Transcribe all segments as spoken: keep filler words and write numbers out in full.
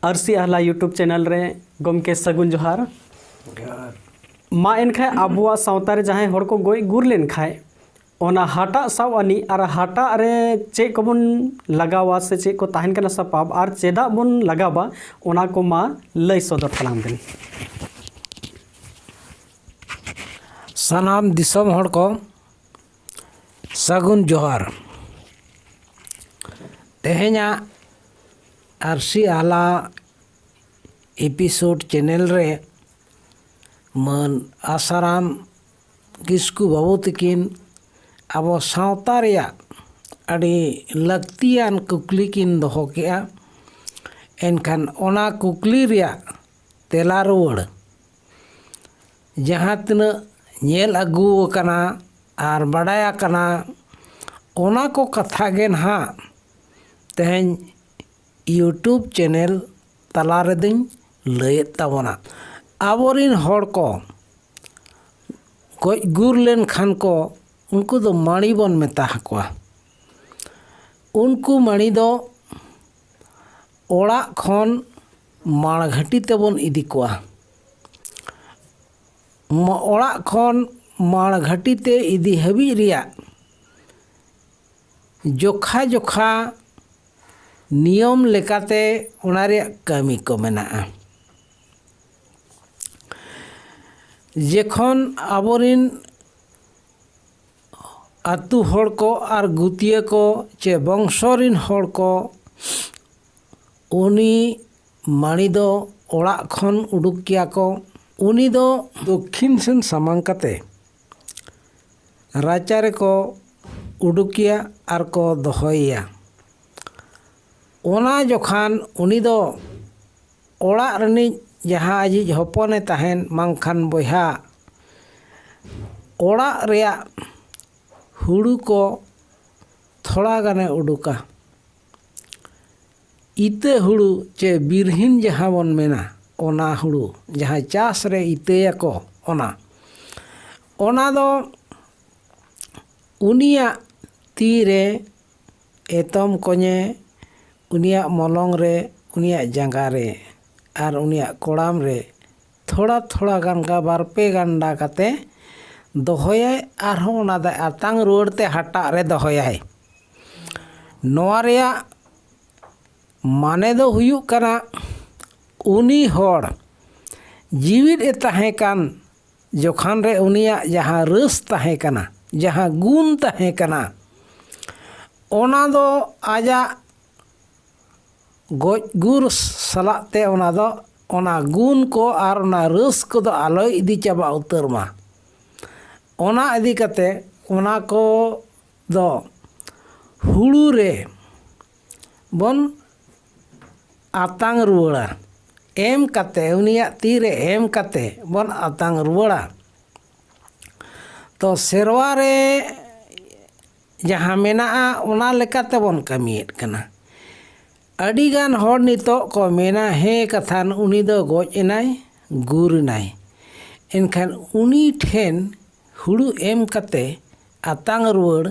ᱟᱹᱨᱥᱤ ᱟᱦᱞᱟ YouTube channel ᱨᱮ ᱜᱚᱢᱠᱮ ᱥᱟᱹᱜᱩᱱ ᱡᱚᱦᱟᱨ᱾ ᱢᱟ ᱮᱱᱠᱷᱟᱱ ᱟᱵᱚᱣᱟᱜ ᱥᱟᱶᱛᱟ ᱨᱮ ᱡᱟᱦᱟᱸᱭ ᱦᱚᱲ ᱠᱚ ᱜᱚᱡ ᱜᱩᱨ ᱞᱮᱱ ᱠᱷᱟᱱ, ᱚᱱᱟ ᱦᱟᱴᱟᱜ ᱥᱟᱵ ᱟᱹᱱᱤᱡ ᱟᱨ ᱦᱟᱴᱟᱜ ᱨᱮ ᱪᱮᱫ ᱠᱚᱵᱚᱱ ᱞᱟᱜᱟᱣᱟ ᱥᱮ ᱪᱮᱫ ᱠᱚ ᱛᱟᱦᱮᱱ ᱠᱟᱱᱟ ᱥᱟᱯᱟᱵ ᱟᱨ ᱪᱮᱫᱟᱜ ᱵᱚᱱ ᱞᱟᱜᱟᱣᱟ, ᱚᱱᱟ ᱠᱚ ᱢᱟ ᱞᱟᱹᱭ ᱥᱚᱫᱚᱨ ᱛᱟᱞᱟᱝ ᱵᱮᱱ᱾ ᱥᱟᱱᱟᱢ ᱫᱤᱥᱚᱢ ᱦᱚᱲ ᱠᱚ ᱥᱟᱹᱜᱩᱱ ᱡᱚᱦᱟᱨ᱾ ᱛᱮᱦᱮᱧᱟᱜ ᱟᱹᱨᱥᱤ ᱟᱦᱞᱟ ᱮᱯᱤᱥᱳᱰ ᱪᱮᱱᱮᱞ ᱨᱮ ᱢᱟᱹᱱ ᱟᱥᱟᱨᱟᱢ ᱠᱤᱥᱠᱩ ᱵᱟᱹᱵᱩ ᱛᱟᱹᱠᱤᱱ ᱟᱵᱚ ᱥᱟᱶᱛᱟ ᱨᱮᱭᱟᱜ ᱟᱹᱰᱤ ᱞᱟᱹᱠᱛᱤᱭᱟᱱ ᱠᱩᱠᱞᱤ ᱠᱤᱱ ᱫᱚᱦᱚ ᱠᱮᱜᱼᱟ᱾ ᱮᱱᱠᱷᱟᱱ ᱚᱱᱟ ᱠᱩᱠᱞᱤ ᱨᱮᱭᱟᱜ ᱛᱮᱞᱟ ᱨᱩᱣᱟᱹᱲ ᱡᱟᱦᱟᱸ ᱛᱤᱱᱟᱹᱜ ᱧᱮᱞ ᱟᱹᱜᱩ ᱟᱠᱟᱱᱟ ᱟᱨ ᱵᱟᱰᱟᱭ ᱟᱠᱟᱱᱟ, ᱚᱱᱟ ᱠᱚ ᱠᱟᱛᱷᱟ ᱜᱮ ᱱᱟᱦᱟᱜ ᱛᱮᱦᱮᱧ YouTube ᱪᱮᱱᱮᱞ ᱛᱟᱞᱟ ᱨᱮᱫᱚᱧ ᱞᱟᱹᱭᱮᱫ ᱛᱟᱵᱚᱱᱟ᱾ ᱟᱵᱚᱨᱤᱱ ᱦᱚᱲ ᱠᱚ ᱜᱚᱡ ᱜᱩᱨ ᱞᱮᱱᱠᱷᱟᱱ ᱠᱚ, ᱩᱱᱠᱩ ᱫᱚ ᱢᱟᱹᱬᱤ ᱵᱚᱱ ᱢᱮᱛᱟ ᱟᱠᱚᱣᱟ᱾ ᱩᱱᱠᱩ ᱢᱟᱹᱬᱤ ᱫᱚ ᱚᱲᱟᱜ ᱠᱷᱚᱱ ᱢᱟᱲᱜᱷᱟᱹᱴᱤ ᱛᱮᱵᱚᱱ ᱤᱫᱤ ᱠᱚᱣᱟ᱾ ᱢᱚ-, ᱚᱲᱟᱜ ᱠᱷᱚᱱ ᱢᱟᱲᱜᱷᱟᱹᱴᱤ ᱛᱮ ᱤᱫᱤ ᱦᱟᱹᱵᱤᱡ ᱨᱮᱭᱟᱜ ᱡᱚᱠᱷᱟ ᱡᱚᱠᱷᱟ ᱱᱤᱭᱚᱢ ᱞᱮᱠᱟᱛᱮ ᱚᱱᱟ ᱨᱮᱭᱟᱜ ᱠᱟᱹᱢᱤ ᱠᱚ ᱢᱮᱱᱟᱜᱼᱟ᱾ ᱡᱚᱠᱷᱚᱱ ᱟᱵᱚᱨᱤᱱ ᱟᱹᱛᱩ ᱦᱚᱲ ᱠᱚ ᱟᱨ ᱜᱩᱛᱤᱭᱟᱹ ᱠᱚ ᱪᱮ ᱵᱚᱝᱥᱚ ᱨᱤᱱ ᱦᱚᱲ ᱠᱚ ᱩᱱᱤ ᱢᱟᱹᱬᱤ ᱫᱚ ᱚᱲᱟᱜ ᱠᱷᱚᱱ ᱩᱰᱩᱠ ᱠᱮᱭᱟ ᱠᱚ᱾ ᱩᱱᱤ ᱫᱚ ᱫᱚᱠᱠᱷᱤᱱ ᱥᱮᱱ ᱥᱟᱢᱟᱝ ᱠᱟᱛᱮ ᱨᱟᱪᱟ ᱨᱮᱠᱚ ᱩᱰᱩᱠᱮᱭᱟ ᱟᱨ ᱠᱚ ᱫᱚᱦᱚᱭᱮᱭᱟ᱾ ᱚᱱᱟ ᱡᱚᱠᱷᱟᱱ ᱩᱱᱤ ᱫᱚ ᱚᱲᱟᱜ ᱨᱤᱱᱤᱡ ᱡᱟᱦᱟᱸ ᱟᱡᱤᱡ ᱦᱚᱯᱚᱱᱮ ᱛᱟᱦᱮᱱ ᱵᱟᱝᱠᱷᱟᱱ ᱵᱚᱭᱦᱟ, ᱚᱲᱟᱜ ᱨᱮᱭᱟᱜ ᱦᱩᱲᱩ ᱠᱚ ᱛᱷᱚᱲᱟ ᱜᱟᱱᱮ ᱩᱰᱩᱠᱟ᱾ ᱤᱛᱟᱹ ᱦᱩᱲᱩ ᱪᱮ ᱵᱤᱨᱦᱤᱱ ᱡᱟᱦᱟᱸ ᱵᱚᱱ ᱢᱮᱱᱟ, ᱚᱱᱟ ᱦᱩᱲᱩ ᱡᱟᱦᱟᱸ ᱪᱟᱥ ᱨᱮ ᱤᱛᱟᱹᱭᱟᱠᱚ, ᱚᱱᱟ, ᱚᱱᱟ ᱫᱚ ᱩᱱᱤᱭᱟᱜ ᱛᱤ ᱨᱮ ᱮᱛᱚᱢ ᱠᱚᱧᱮ, ᱩᱱᱤᱭᱟᱜ ᱢᱚᱞᱚᱝ ᱨᱮ ᱩᱱᱤᱭᱟᱜ ᱡᱟᱸᱜᱟ ᱨᱮ ᱟᱨ ᱩᱱᱤᱭᱟᱜ ᱠᱚᱲᱟᱢ ᱨᱮ ᱛᱷᱚᱲᱟ ᱛᱷᱚᱲᱟ ᱜᱟᱱ ᱜᱟ ᱵᱟᱨ ᱯᱮ ᱜᱟᱱᱰᱟ ᱠᱟᱛᱮ ᱫᱚᱦᱚᱭᱟᱭ᱾ ᱟᱨᱦᱚᱸ ᱚᱱᱟ ᱫᱚ ᱟᱛᱟᱝ ᱨᱩᱣᱟᱹᱲ ᱛᱮ ᱦᱟᱴᱟᱜ ᱨᱮ ᱫᱚᱦᱚᱭᱟᱭ᱾ ᱱᱚᱣᱟ ᱨᱮᱭᱟᱜ ᱢᱟᱱᱮ ᱫᱚ ᱦᱩᱭᱩᱜ ᱠᱟᱱᱟ, ᱩᱱᱤ ᱦᱚᱲ ᱡᱤᱣᱤᱫ ᱮ ᱛᱟᱦᱮᱸ ᱠᱟᱱ ᱡᱚᱠᱷᱟᱱ ᱨᱮ ᱩᱱᱤᱭᱟᱜ ᱡᱟᱦᱟᱸ ᱨᱟᱹᱥ ᱛᱟᱦᱮᱸ ᱠᱟᱱᱟ, ᱡᱟᱦᱟᱸ ᱜᱩᱱ ᱛᱟᱦᱮᱸ ᱠᱟᱱᱟ, ᱚᱱᱟ ᱫᱚ ᱟᱡᱟᱜ ᱜᱚᱡ ᱜᱩᱨ ᱥᱟᱞᱟᱜ ᱛᱮ ᱚᱱᱟ ᱫᱚ, ᱚᱱᱟ ᱜᱩᱱ ᱠᱚ ᱟᱨ ᱚᱱᱟ ᱨᱟᱹᱥ ᱠᱚᱫᱚ ᱟᱞᱚᱭ ᱤᱫᱤ ᱪᱟᱵᱟ ᱩᱛᱟᱹᱨ ᱢᱟ᱾ ᱚᱱᱟ ᱤᱫᱤ ᱠᱟᱛᱮ ᱚᱱᱟ ᱠᱚ ᱫᱚ ᱦᱩᱲᱩ ᱨᱮ ᱵᱚᱱ ᱟᱛᱟᱝ ᱨᱩᱣᱟᱹᱲᱟ᱾ ᱮᱢ ᱠᱟᱛᱮ, ᱩᱱᱤᱭᱟᱜ ᱛᱤ ᱨᱮ ᱮᱢ ᱠᱟᱛᱮ ᱵᱚᱱ ᱟᱛᱟᱝ ᱨᱩᱣᱟᱹᱲᱟ᱾ ᱛᱚ, ᱥᱮᱨᱣᱟ ᱨᱮ ᱡᱟᱦᱟᱸ ᱢᱮᱱᱟᱜᱼᱟ, ᱚᱱᱟ ᱞᱮᱠᱟᱛᱮ ᱵᱚᱱ ᱠᱟᱹᱢᱤᱭᱮᱫ ᱠᱟᱱᱟ᱾ ᱟᱹᱰᱤᱜᱟᱱ ᱦᱚᱲ ᱱᱤᱛᱚᱜ ᱠᱚ ᱢᱮᱱᱟ, "ᱦᱮᱸ ᱠᱟᱛᱷᱟᱱ, ᱩᱱᱤ ᱫᱚ ᱜᱚᱡ ᱮᱱᱟᱭ, ᱜᱩᱨ ᱮᱱᱟᱭ, ᱮᱱᱠᱷᱟᱱ ᱩᱱᱤ ᱴᱷᱮᱱ ᱦᱩᱲᱩ ᱮᱢ ᱠᱟᱛᱮ ᱟᱛᱟᱝ ᱨᱩᱣᱟᱹᱲ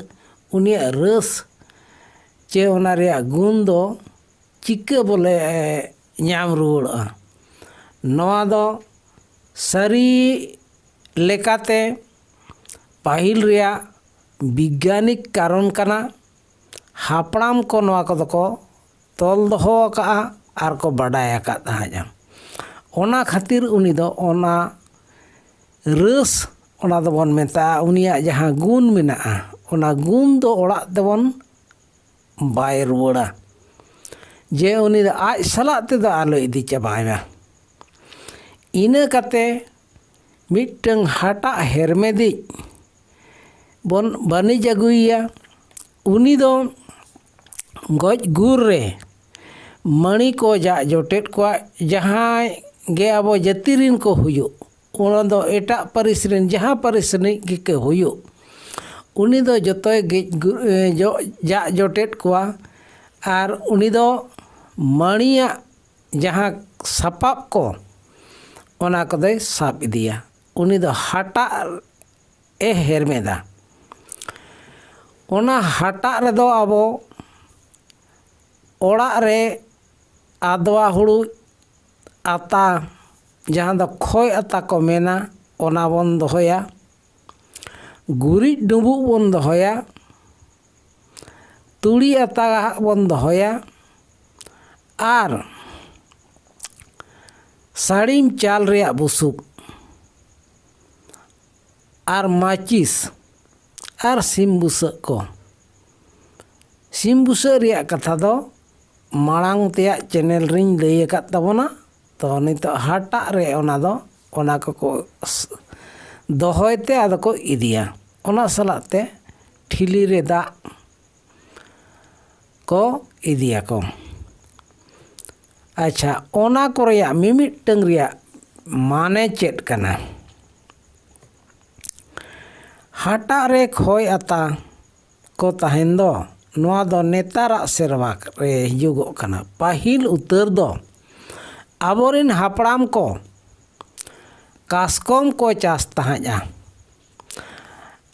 ᱩᱱᱤᱭᱟᱜ ᱨᱟᱹᱥ ᱪᱮ ᱚᱱᱟ ᱨᱮᱭᱟᱜ ᱜᱩᱱ ᱫᱚ ᱪᱤᱠᱟᱹ ᱵᱚᱞᱮ ᱧᱟᱢ ᱨᱩᱣᱟᱹᱲᱚᱜᱼᱟ?" ᱱᱚᱣᱟ ᱫᱚ ᱥᱟᱹᱨᱤ ᱞᱮᱠᱟᱛᱮ ᱯᱟᱹᱦᱤᱞ ᱨᱮᱭᱟᱜ ᱵᱤᱜᱽᱜᱟᱱᱤᱠ ᱠᱟᱨᱚᱱ ᱠᱟᱱᱟ᱾ ᱦᱟᱯᱲᱟᱢ ᱠᱚ ᱱᱚᱣᱟ ᱠᱚᱫᱚ ᱠᱚ ᱛᱚᱞ ᱫᱚᱦᱚ ᱟᱠᱟᱫᱼᱟ ᱟᱨ ᱠᱚ ᱵᱟᱰᱟᱭ ᱟᱠᱟᱫ ᱛᱟᱦᱮᱸᱫᱼᱟ᱾ ᱚᱱᱟ ᱠᱷᱟᱹᱛᱤᱨ ᱩᱱᱤ ᱫᱚ ᱚᱱᱟ ᱨᱟᱹᱥ, ᱚᱱᱟ ᱫᱚᱵᱚᱱ ᱢᱮᱛᱟᱜᱼᱟ, ᱩᱱᱤᱭᱟᱜ ᱡᱟᱦᱟᱸ ᱜᱩᱱ ᱢᱮᱱᱟᱜᱼᱟ, ᱚᱱᱟ ᱜᱩᱱ ᱫᱚ ᱚᱲᱟᱜ ᱛᱮᱵᱚᱱ ᱵᱟᱭ ᱨᱩᱣᱟᱹᱲᱟ, ᱡᱮ ᱩᱱᱤ ᱫᱚ ᱟᱡ ᱥᱟᱞᱟᱜ ᱛᱮᱫᱚ ᱟᱞᱚ ᱤᱫᱤ ᱪᱟᱵᱟᱭ ᱢᱟ᱾ ᱤᱱᱟᱹ ᱠᱟᱛᱮ ᱢᱤᱫᱴᱟᱹᱝ ᱦᱟᱴᱟᱜ ᱦᱮᱨᱢᱮᱫᱤᱡ ᱵᱚᱱ ᱵᱟᱹᱱᱤᱡ ᱟᱹᱜᱩᱭᱮᱭᱟ᱾ ᱩᱱᱤ ᱫᱚ ᱜᱚᱡ ᱜᱩᱨ ᱨᱮ ᱢᱟᱹᱬᱤ ᱠᱚ ᱡᱟᱜ ᱡᱚᱴᱮᱫ ᱠᱚᱣᱟ, ᱡᱟᱦᱟᱸᱭ ᱜᱮ ᱟᱵᱚ ᱡᱟᱹᱛᱤ ᱨᱤᱱ ᱠᱚ ᱦᱩᱭᱩᱜ, ᱚᱱᱟ ᱫᱚ ᱮᱴᱟᱜ ᱯᱟᱹᱨᱤᱥ ᱨᱤᱱ, ᱡᱟᱦᱟᱸ ᱯᱟᱹᱨᱤᱥ ᱨᱤᱱᱤᱡ ᱜᱮᱠᱚ ᱦᱩᱭᱩᱜ, ᱩᱱᱤ ᱫᱚ ᱡᱚᱛᱚᱭ ᱜᱮᱡ ᱜᱩ-, ᱮ, ᱡᱚ-, ᱡᱟᱜ ᱡᱚᱴᱮᱫ ᱠᱚᱣᱟ᱾ ᱟᱨ ᱩᱱᱤ ᱫᱚ ᱢᱟᱹᱬᱤᱭᱟᱜ ᱡᱟᱦᱟᱸ ᱥᱟᱯᱟᱵ ᱠᱚ, ᱚᱱᱟ ᱠᱚᱫᱚᱭ ᱥᱟᱵ ᱤᱫᱤᱭᱟ᱾ ᱩᱱᱤ ᱫᱚ ᱦᱟᱴᱟᱜ ᱮ ᱦᱮᱨᱢᱮᱫᱟ᱾ ᱚᱱᱟ ᱦᱟᱴᱟᱜ ᱨᱮᱫᱚ ᱟᱵᱚ ᱚᱲᱟᱜ ᱨᱮ ᱟᱫᱽᱣᱟ ᱦᱩᱲᱩ ᱟᱛᱟ, ᱡᱟᱦᱟᱸ ᱫᱚ ᱠᱷᱚᱭ ᱟᱛᱟ ᱠᱚ ᱢᱮᱱᱟ, ᱚᱱᱟ ᱵᱚᱱ ᱫᱚᱦᱚᱭᱟ᱾ ᱜᱩᱨᱤᱡ ᱰᱩᱸᱵᱩᱜ ᱵᱚᱱ ᱫᱚᱦᱚᱭᱟ᱾ ᱛᱩᱲᱤ ᱟᱛᱟ ᱦᱟᱸᱜ ᱵᱚᱱ ᱫᱚᱦᱚᱭᱟ᱾ ᱟᱨ ᱥᱟᱹᱲᱤᱢ ᱪᱟᱞ ᱨᱮᱭᱟᱜ ᱵᱩᱥᱩᱵ ᱟᱨ ᱢᱟᱹᱪᱤᱥ ᱟᱨ ᱥᱤᱢ ᱵᱩᱥᱟᱹᱜ ᱠᱚ᱾ ᱥᱤᱢ ᱵᱩᱥᱟᱹᱜ ᱨᱮᱭᱟᱜ ᱠᱟᱛᱷᱟ ᱫᱚ ᱢᱟᱲᱟᱝ ᱛᱮᱭᱟᱜ ᱪᱮᱱᱮᱞ ᱨᱤᱧ ᱞᱟᱹᱭ ᱟᱠᱟᱫ ᱛᱟᱵᱚᱱᱟ᱾ ᱛᱚ ᱱᱤᱛᱚᱜ ᱦᱟᱴᱟᱜ ᱨᱮ ᱚᱱᱟ ᱫᱚ, ᱚᱱᱟ ᱠᱚᱠᱚ ᱥ-, ᱫᱚᱦᱚᱭ ᱛᱮ ᱟᱫᱚ ᱠᱚ ᱤᱫᱤᱭᱟ᱾ ᱚᱱᱟ ᱥᱟᱞᱟᱜ ᱛᱮ ᱴᱷᱤᱞᱤ ᱨᱮ ᱫᱟᱜ ᱠᱚ ᱤᱫᱤᱭᱟᱠᱚ᱾ ᱟᱪᱪᱷᱟ, ᱚᱱᱟ ᱠᱚ ᱨᱮᱭᱟᱜ ᱢᱤᱢᱤᱫᱴᱟᱹᱝ ᱨᱮᱭᱟᱜ ᱢᱟᱱᱮ ᱪᱮᱫ ᱠᱟᱱᱟ? ᱦᱟᱴᱟᱜ ᱨᱮ ᱠᱷᱚᱭ ᱟᱛᱟ ᱠᱚ ᱛᱟᱦᱮᱱ ᱫᱚ, ᱱᱚᱣᱟ ᱫᱚ ᱱᱮᱛᱟᱨᱟᱜ ᱥᱮᱨᱣᱟ ᱨᱮ ᱦᱤᱡᱩᱜᱚᱜ ᱠᱟᱱᱟ᱾ ᱯᱟᱹᱦᱤᱞ ᱩᱛᱟᱹᱨ ᱫᱚ ᱟᱵᱚᱨᱮᱱ ᱦᱟᱯᱲᱟᱢ ᱠᱚ ᱠᱟᱥᱠᱚᱢ ᱠᱚ ᱪᱟᱥ ᱛᱟᱦᱮᱸᱫᱼᱟ᱾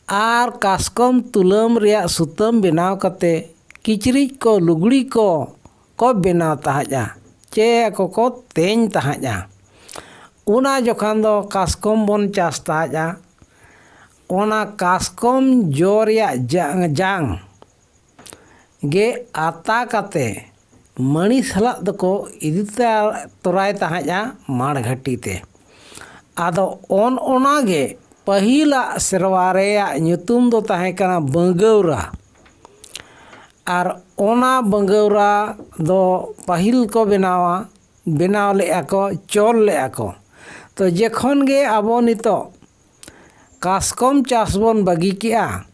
ᱟᱨ ᱠᱟᱥᱠᱚᱢ ᱛᱩᱞᱟᱹᱢ ᱨᱮᱭᱟᱜ ᱥᱩᱛᱟᱹᱢ ᱵᱮᱱᱟᱣ ᱠᱟᱛᱮ ᱠᱤᱪᱨᱤᱡ ᱠᱚ, ᱞᱩᱜᱽᱲᱤ ᱠᱚ ᱠᱚ ᱵᱮᱱᱟᱣ ᱛᱟᱦᱮᱸᱫᱼᱟ, ᱪᱮ ᱟᱠᱚ ᱠᱚ ᱛᱮᱧ ᱛᱟᱦᱮᱸᱫᱼᱟ᱾ ᱚᱱᱟ ᱡᱚᱠᱷᱟᱱ ᱫᱚ ᱠᱟᱥᱠᱚᱢ ᱵᱚᱱ ᱪᱟᱥ ᱛᱟᱦᱮᱸᱫᱼᱟ᱾ ᱚᱱᱟ ᱠᱟᱥᱠᱚᱢ ᱡᱚ ᱨᱮᱭᱟᱜ ᱡᱟᱝ, ᱡᱟᱝ ᱜᱮ ᱟᱛᱟ ᱠᱟᱛᱮ ᱢᱟᱹᱲᱤ ᱥᱟᱞᱟᱜ ᱫᱚᱠᱚ ᱤᱫᱤ ᱛᱟ-, ᱛᱚᱨᱟᱭ ᱛᱟᱦᱮᱸᱫᱼᱟ ᱢᱟᱲ ᱜᱷᱟᱹᱴᱤ ᱛᱮ᱾ ᱟᱫᱚ ᱚᱱ ᱚᱱᱟ ᱜᱮ ᱯᱟᱹᱦᱤᱞᱟᱜ ᱥᱮᱨᱣᱟ ᱨᱮᱭᱟᱜ ᱧᱩᱛᱩᱢ ᱫᱚ ᱛᱟᱦᱮᱸ ᱠᱟᱱᱟ ᱵᱟᱹᱝᱜᱟᱹᱣᱨᱟ᱾ ᱟᱨ ᱚᱱᱟ ᱵᱟᱹᱝᱜᱟᱹᱣᱨᱟ ᱫᱚ ᱯᱟᱹᱦᱤᱞ ᱠᱚ ᱵᱮᱱᱟᱣᱟ, ᱵᱮᱱᱟᱣ ᱞᱮᱫᱼᱟ ᱠᱚ, ᱪᱚᱞ ᱞᱮᱫᱼᱟ ᱠᱚ᱾ ᱛᱚ ᱡᱚᱠᱷᱚᱱ ᱜᱮ ᱟᱵᱚ ᱱᱤᱛᱚᱜ ᱠᱟᱥᱠᱚᱢ ᱪᱟᱥ ᱵᱚᱱ ᱵᱟᱹᱜᱤ ᱠᱮᱜᱼᱟ,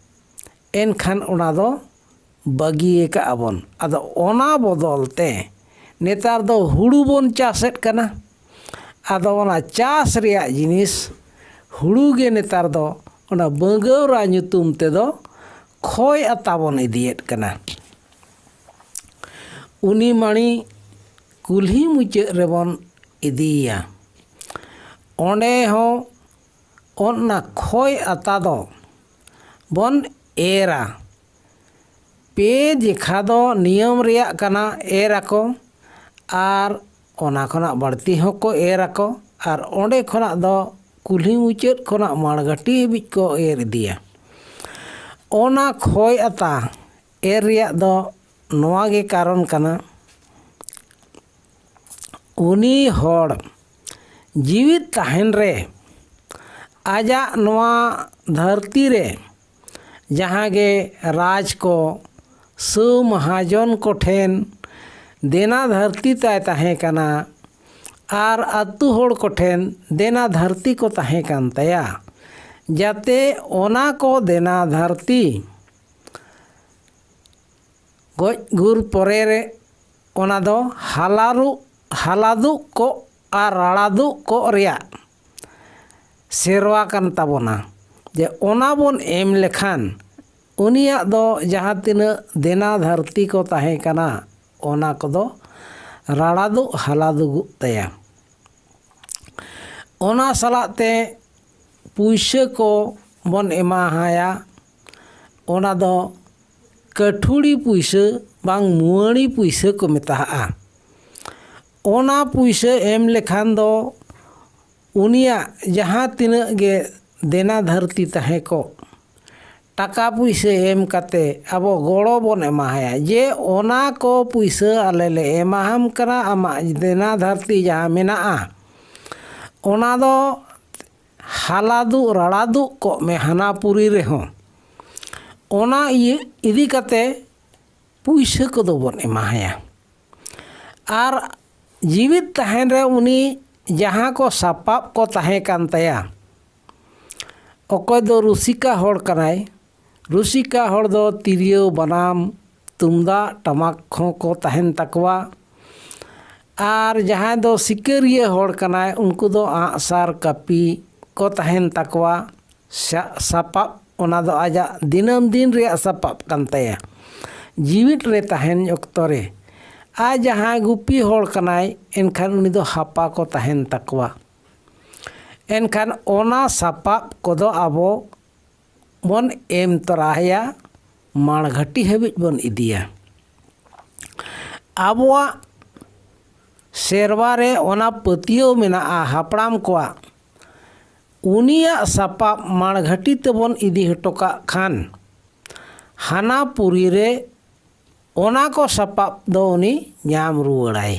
ᱮᱱᱠᱷᱟᱱ ᱚᱱᱟ ᱫᱚ ᱵᱟᱹᱜᱤ ᱟᱠᱟᱜᱼᱟ ᱵᱚᱱ᱾ ᱟᱫᱚ ᱚᱱᱟ ᱵᱚᱫᱚᱞ ᱛᱮ ᱱᱮᱛᱟᱨ ᱫᱚ ᱦᱩᱲᱩ ᱵᱚᱱ ᱪᱟᱥᱮᱫ ᱠᱟᱱᱟ᱾ ᱟᱫᱚ ᱚᱱᱟ ᱪᱟᱥ ᱨᱮᱭᱟᱜ ᱡᱤᱱᱤᱥ ᱦᱩᱲᱩ ᱜᱮ ᱱᱮᱛᱟᱨ ᱫᱚ ᱚᱱᱟ ᱵᱟᱹᱝᱜᱟᱹᱣᱨᱟ ᱧᱩᱛᱩᱢ ᱛᱮᱫᱚ ᱠᱷᱚᱭ ᱟᱛᱟ ᱵᱚᱱ ᱤᱫᱤᱭᱮᱫ ᱠᱟᱱᱟ᱾ ᱩᱱᱤ ᱢᱟᱹᱲᱤ ᱠᱩᱞᱦᱤ ᱢᱩᱪᱟᱹᱫ ᱨᱮᱵᱚᱱ ᱤᱫᱤᱭᱮᱭᱟ᱾ ᱚᱸᱰᱮ ᱦᱚᱸ ᱚᱱᱟ ᱠᱷᱚᱭ ᱟᱛᱟ ᱫᱚ ᱵᱚᱱ ᱮᱨᱟ᱾ ᱯᱮ ᱡᱮᱠᱷᱟ ᱫᱚ ᱱᱤᱭᱚᱢ ᱨᱮᱭᱟᱜ ᱠᱟᱱᱟ, ᱮᱨ ᱟᱠᱚ᱾ ᱟᱨ ᱚᱱᱟ ᱠᱷᱚᱱᱟᱜ ᱵᱟᱹᱲᱛᱤ ᱦᱚᱸᱠᱚ ᱮᱨ ᱟᱠᱚ᱾ ᱟᱨ ᱚᱸᱰᱮ ᱠᱷᱚᱱᱟᱜ ᱫᱚ ᱠᱩᱞᱦᱤ ᱢᱩᱪᱟᱹᱫ ᱠᱷᱚᱱᱟᱜ ᱢᱟᱲᱜᱷᱟᱹᱴᱤ ᱦᱟᱹᱵᱤᱡ ᱠᱚ ᱮᱨ ᱤᱫᱤᱭᱟ᱾ ᱚᱱᱟ ᱠᱷᱚᱭ ᱟᱛᱟ ᱮᱨ ᱨᱮᱭᱟᱜ ᱫᱚ ᱱᱚᱣᱟ ᱜᱮ ᱠᱟᱨᱚᱱ ᱠᱟᱱᱟ, ᱩᱱᱤ ᱦᱚᱲ ᱡᱤᱣᱤᱫ ᱛᱟᱦᱮᱱ ᱨᱮ ᱟᱡᱟᱜ ᱱᱚᱣᱟ ᱫᱷᱟᱹᱨᱛᱤ ᱨᱮ ᱡᱟᱦᱟᱸ ᱜᱮ ᱨᱟᱡᱽ ᱠᱚ, ᱥᱟᱹᱣ ᱢᱟᱦᱟᱡᱚᱱ ᱠᱚᱴᱷᱮᱱ ᱫᱮᱱᱟ ᱫᱷᱟᱹᱨᱛᱤ ᱛᱟᱭ ᱛᱟᱦᱮᱸ ᱠᱟᱱᱟ ᱟᱨ ᱟᱹᱛᱩ ᱦᱚᱲ ᱠᱚᱴᱷᱮᱱ ᱫᱮᱱᱟ ᱫᱷᱟᱹᱨᱛᱤ ᱠᱚ ᱛᱟᱦᱮᱸ ᱠᱟᱱ ᱛᱟᱭᱟ, ᱡᱟᱛᱮ ᱚᱱᱟ ᱠᱚ ᱫᱮᱱᱟ ᱫᱷᱟᱹᱨᱛᱤ ᱜᱚᱡ ᱜᱩᱨ ᱯᱚᱨᱮ ᱨᱮ ᱚᱱᱟ ᱫᱚ ᱦᱟᱞᱟᱨᱩ-, ᱦᱟᱞᱟᱫᱩᱜ ᱠᱚᱜ ᱟᱨ ᱨᱟᱲᱟᱫᱩᱜ ᱠᱚᱜ ᱨᱮᱭᱟᱜ ᱥᱮᱨᱣᱟ ᱠᱟᱱ ᱛᱟᱵᱚᱱᱟ, ᱡᱮ ᱚᱱᱟ ᱵᱚᱱ ᱮᱢ ᱞᱮᱠᱷᱟᱱ ᱩᱱᱤᱭᱟᱜ ᱫᱚ ᱡᱟᱦᱟᱸ ᱛᱤᱱᱟᱹᱜ ᱫᱮᱱᱟ ᱫᱷᱟᱹᱨᱛᱤ ᱠᱚ ᱛᱟᱦᱮᱸ ᱠᱟᱱᱟ, ᱚᱱᱟ ᱠᱚᱫᱚ ᱨᱟᱲᱟᱫᱩᱜ ᱦᱟᱞᱟᱫᱩᱜᱩᱜ ᱛᱟᱭᱟ᱾ ᱚᱱᱟ ᱥᱟᱞᱟᱜ ᱛᱮ ᱯᱩᱭᱥᱟᱹ ᱠᱚ ᱵᱚᱱ ᱮᱢᱟ ᱦᱟᱭᱟ, ᱚᱱᱟ ᱫᱚ ᱠᱟᱹᱴᱷᱩᱲᱤ ᱯᱩᱭᱥᱟᱹ ᱵᱟᱝ ᱢᱩᱣᱟᱹᱲᱤ ᱯᱩᱭᱥᱟᱹ ᱠᱚ ᱢᱮᱛᱟᱜᱼᱟ᱾ ᱚᱱᱟ ᱯᱩᱭᱥᱟᱹ ᱮᱢ ᱞᱮᱠᱷᱟᱱ ᱫᱚ ᱩᱱᱤᱭᱟᱜ ᱡᱟᱦᱟᱸ ᱛᱤᱱᱟᱹᱜ ᱜᱮ ᱫᱮᱱᱟ ᱫᱷᱟᱹᱨᱛᱤ ᱛᱟᱦᱮᱸ ᱠᱚᱜ, ᱴᱟᱠᱟ ᱯᱩᱭᱥᱟᱹ ᱮᱢ ᱠᱟᱛᱮ ᱟᱵᱚ ᱜᱚᱲᱚ ᱵᱚᱱ ᱮᱢᱟᱦᱟᱭᱟ, ᱡᱮ ᱚᱱᱟ ᱠᱚ ᱯᱩᱭᱥᱟᱹ ᱟᱞᱮ ᱞᱮ ᱮᱢᱟᱦᱟᱢ ᱠᱟᱱᱟ, ᱟᱢᱟᱜ ᱫᱮᱱᱟ ᱫᱷᱟᱹᱨᱛᱤ ᱡᱟᱦᱟᱸ ᱢᱮᱱᱟᱜᱼᱟ, ᱚᱱᱟ ᱫᱚ ᱦᱟᱞᱟᱫᱩᱜ ᱨᱟᱲᱟᱫᱩᱜ ᱠᱚᱜ ᱢᱮ ᱦᱟᱱᱟ ᱯᱩᱨᱤ ᱨᱮᱦᱚᱸ᱾ ᱚᱱᱟ ᱤᱭᱟᱹ ᱤᱫᱤ ᱠᱟᱛᱮ ᱯᱩᱭᱥᱟᱹ ᱠᱚᱫᱚ ᱵᱚᱱ ᱮᱢᱟᱦᱟᱭᱟ᱾ ᱟᱨ ᱡᱤᱣᱤᱫ ᱛᱟᱦᱮᱱ ᱨᱮ ᱩᱱᱤ ᱡᱟᱦᱟᱸ ᱠᱚ ᱥᱟᱯᱟᱵ ᱠᱚ ᱛᱟᱦᱮᱸ ᱠᱟᱱ ᱛᱟᱭᱟ, ᱚᱠᱚᱭ ᱫᱚ ᱨᱩᱥᱤᱠᱟ ᱦᱚᱲ ᱠᱟᱱᱟᱭ, ᱨᱩᱥᱤᱠᱟ ᱦᱚᱲ ᱫᱚ ᱛᱤᱨᱭᱳ, ᱵᱟᱱᱟᱢ, ᱛᱩᱢᱫᱟᱜ, ᱴᱟᱢᱟᱠ ᱦᱚᱸ ᱠᱚ ᱛᱟᱦᱮᱱ ᱛᱟᱠᱚᱣᱟ᱾ ᱟᱨ ᱡᱟᱦᱟᱸᱭ ᱫᱚ ᱥᱤᱠᱟᱹᱨᱤᱭᱟᱹ ᱦᱚᱲ ᱠᱟᱱᱟᱭ, ᱩᱱᱠᱩ ᱫᱚ ᱟᱸᱜᱼᱥᱟᱨ, ᱠᱟᱹᱯᱤ ᱠᱚ ᱛᱟᱦᱮᱱ ᱛᱟᱠᱚᱣᱟ᱾ ᱥᱟ-, ᱥᱟᱯᱟᱵ, ᱚᱱᱟ ᱫᱚ ᱟᱡᱟᱜ ᱫᱤᱱᱟᱹᱢ ᱫᱤᱱ ᱨᱮᱭᱟᱜ ᱥᱟᱯᱟᱵ ᱠᱟᱱ ᱛᱟᱭᱟ ᱡᱤᱣᱤᱫ ᱨᱮ ᱛᱟᱦᱮᱱ ᱚᱠᱛᱚ ᱨᱮ᱾ ᱟᱨ ᱡᱟᱦᱟᱸᱭ ᱜᱩᱯᱤ ᱦᱚᱲ ᱠᱟᱱᱟᱭ, ᱮᱱᱠᱷᱟᱱ ᱩᱱᱤ ᱫᱚ ᱦᱟᱯᱟ ᱠᱚ ᱛᱟᱦᱮᱱ ᱛᱟᱠᱚᱣᱟ᱾ ᱮᱱᱠᱷᱟᱱ ᱚᱱᱟ ᱥᱟᱯᱟᱵ ᱠᱚᱫᱚ ᱟᱵᱚ ᱵᱚᱱ ᱮᱢ ᱛᱚᱨᱟᱭᱟ, ᱢᱟᱲᱜᱷᱟᱹᱴᱤ ᱦᱟᱹᱵᱤᱡ ᱵᱚᱱ ᱤᱫᱤᱭᱟ᱾ ᱟᱵᱚᱣᱟᱜ ᱥᱮᱨᱣᱟ ᱨᱮ ᱚᱱᱟ ᱯᱟᱹᱛᱭᱟᱹᱣ ᱢᱮᱱᱟᱜᱼᱟ ᱦᱟᱯᱲᱟᱢ ᱠᱚᱣᱟᱜ, ᱩᱱᱤᱭᱟᱜ ᱥᱟᱯᱟᱵ ᱢᱟᱲᱜᱷᱟᱹᱴᱤ ᱛᱮᱵᱚᱱ ᱤᱫᱤ ᱦᱚᱴᱚ ᱠᱟᱜ ᱠᱷᱟᱱ ᱦᱟᱱᱟ ᱯᱩᱨᱤ ᱨᱮ ᱚᱱᱟ ᱠᱚ ᱥᱟᱯᱟᱵ ᱫᱚ ᱩᱱᱤ ᱧᱟᱢ ᱨᱩᱣᱟᱹᱲᱟᱭ᱾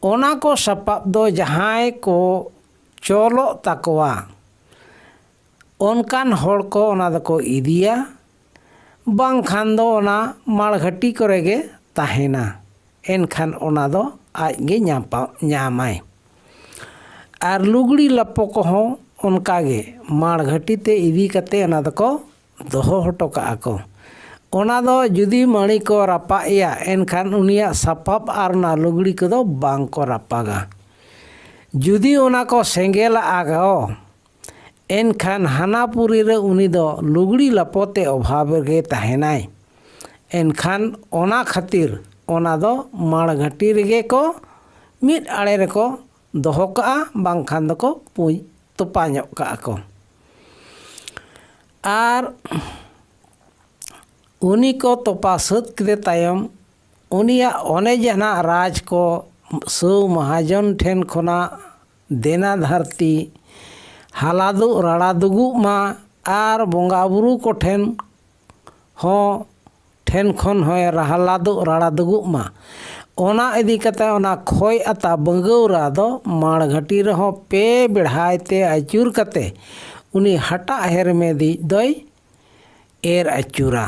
ᱚᱱᱟ ᱠᱚ ᱥᱟᱯᱟᱵ ᱫᱚ ᱡᱟᱦᱟᱸᱭ ᱠᱚ ᱪᱚᱞᱚᱜ ᱛᱟᱠᱚᱣᱟ, ᱚᱱᱠᱟᱱ ᱦᱚᱲ ᱠᱚ ᱚᱱᱟ ᱫᱚᱠᱚ ᱤᱫᱤᱭᱟ, ᱵᱟᱝᱠᱷᱟᱱ ᱫᱚ ᱚᱱᱟ ᱢᱟᱲᱜᱷᱟᱹᱴᱤ ᱠᱚᱨᱮ ᱜᱮ ᱛᱟᱦᱮᱱᱟ᱾ ᱮᱱᱠᱷᱟᱱ ᱚᱱᱟ ᱫᱚ ᱟᱡ ᱜᱮ ᱧᱟᱯᱟ-, ᱧᱟᱢᱟᱭ᱾ ᱟᱨ ᱞᱩᱜᱽᱲᱤ ᱞᱟᱯᱚ ᱠᱚᱦᱚᱸ ᱚᱱᱠᱟ ᱜᱮ ᱢᱟᱲᱜᱷᱟᱹᱴᱤ ᱛᱮ ᱤᱫᱤ ᱠᱟᱛᱮ ᱚᱱᱟ ᱫᱚᱠᱚ ᱫᱚᱦᱚ ᱦᱚᱴᱚ ᱠᱟᱜᱼᱟ ᱠᱚ᱾ ᱚᱱᱟ ᱫᱚ ᱡᱩᱫᱤ ᱢᱟᱹᱲᱤ ᱠᱚ ᱨᱟᱯᱟᱜ ᱮᱭᱟ, ᱮᱱᱠᱷᱟᱱ ᱩᱱᱤᱭᱟᱜ ᱥᱟᱯᱟᱵ ᱟᱨ ᱚᱱᱟ ᱞᱩᱜᱽᱲᱤ ᱠᱚᱫᱚ ᱵᱟᱝ ᱠᱚ ᱨᱟᱯᱟᱜᱟ᱾ ᱡᱩᱫᱤ ᱚᱱᱟ ᱠᱚ ᱥᱮᱸᱜᱮᱞ ᱟᱜᱟᱣ, ᱮᱱᱠᱷᱟᱱ ᱦᱟᱱᱟ ᱯᱩᱨᱤ ᱨᱮ ᱩᱱᱤ ᱫᱚ ᱞᱩᱜᱽᱲᱤ ᱞᱟᱯᱚ ᱛᱮ ᱚᱵᱷᱟᱵᱽ ᱨᱮᱜᱮ ᱛᱟᱦᱮᱱᱟᱭ᱾ ᱮᱱᱠᱷᱟᱱ ᱚᱱᱟ ᱠᱷᱟᱹᱛᱤᱨ ᱚᱱᱟ ᱫᱚ ᱢᱟᱲᱜᱷᱟᱹᱴᱤ ᱨᱮᱜᱮ ᱠᱚ ᱢᱤᱫ ᱟᱲᱮ ᱨᱮᱠᱚ ᱫᱚᱦᱚ ᱠᱟᱜᱼᱟ, ᱵᱟᱝᱠᱷᱟᱱ ᱫᱚᱠᱚ ᱯᱩᱡ-, ᱛᱚᱯᱟ ᱧᱚᱜ ᱠᱟᱜᱼᱟ ᱠᱚ᱾ ᱟᱨ ᱩᱱᱤ ᱠᱚ ᱛᱚᱯᱟ ᱥᱟᱹᱛ ᱠᱮᱫᱮ ᱛᱟᱭᱚᱢ, ᱩᱱᱤᱭᱟᱜ ᱚᱱᱮ ᱡᱟᱦᱟᱱᱟᱜ ᱨᱟᱡᱽ ᱠᱚ ᱥᱟᱹᱣ ᱢᱟᱦᱟᱡᱚᱱ ᱴᱷᱮᱱ ᱠᱷᱚᱱᱟᱜ ᱫᱮᱱᱟ ᱫᱷᱟᱹᱨᱛᱤ ᱦᱟᱞᱟᱫᱩᱜ ᱨᱟᱲᱟᱫᱩᱜᱩᱜ ᱢᱟ ᱟᱨ ᱵᱚᱸᱜᱟ ᱵᱩᱨᱩ ᱠᱚᱴᱷᱮᱱ ᱦᱚᱸ, ᱴᱷᱮᱱ ᱠᱷᱚᱱ ᱦᱚᱸᱭ ᱦᱟᱞᱟᱫᱩᱜ ᱨᱟᱲᱟᱫᱩᱜᱩᱜ ᱢᱟ᱾ ᱚᱱᱟ ᱤᱫᱤ ᱠᱟᱛᱮ ᱚᱱᱟ ᱠᱷᱚᱭ ᱟᱛᱟ ᱵᱟᱹᱝᱜᱟᱹᱣᱨᱟ ᱫᱚ ᱢᱟᱲᱜᱷᱟᱹᱴᱤ ᱨᱮᱦᱚᱸ ᱯᱮ ᱵᱮᱲᱦᱟᱭ ᱛᱮ ᱟᱹᱪᱩᱨ ᱠᱟᱛᱮ ᱩᱱᱤ ᱦᱟᱴᱟᱜ ᱦᱮᱨᱢᱮᱫᱤᱡ ᱫᱚᱭ ᱮᱨ ᱟᱹᱪᱩᱨᱟ᱾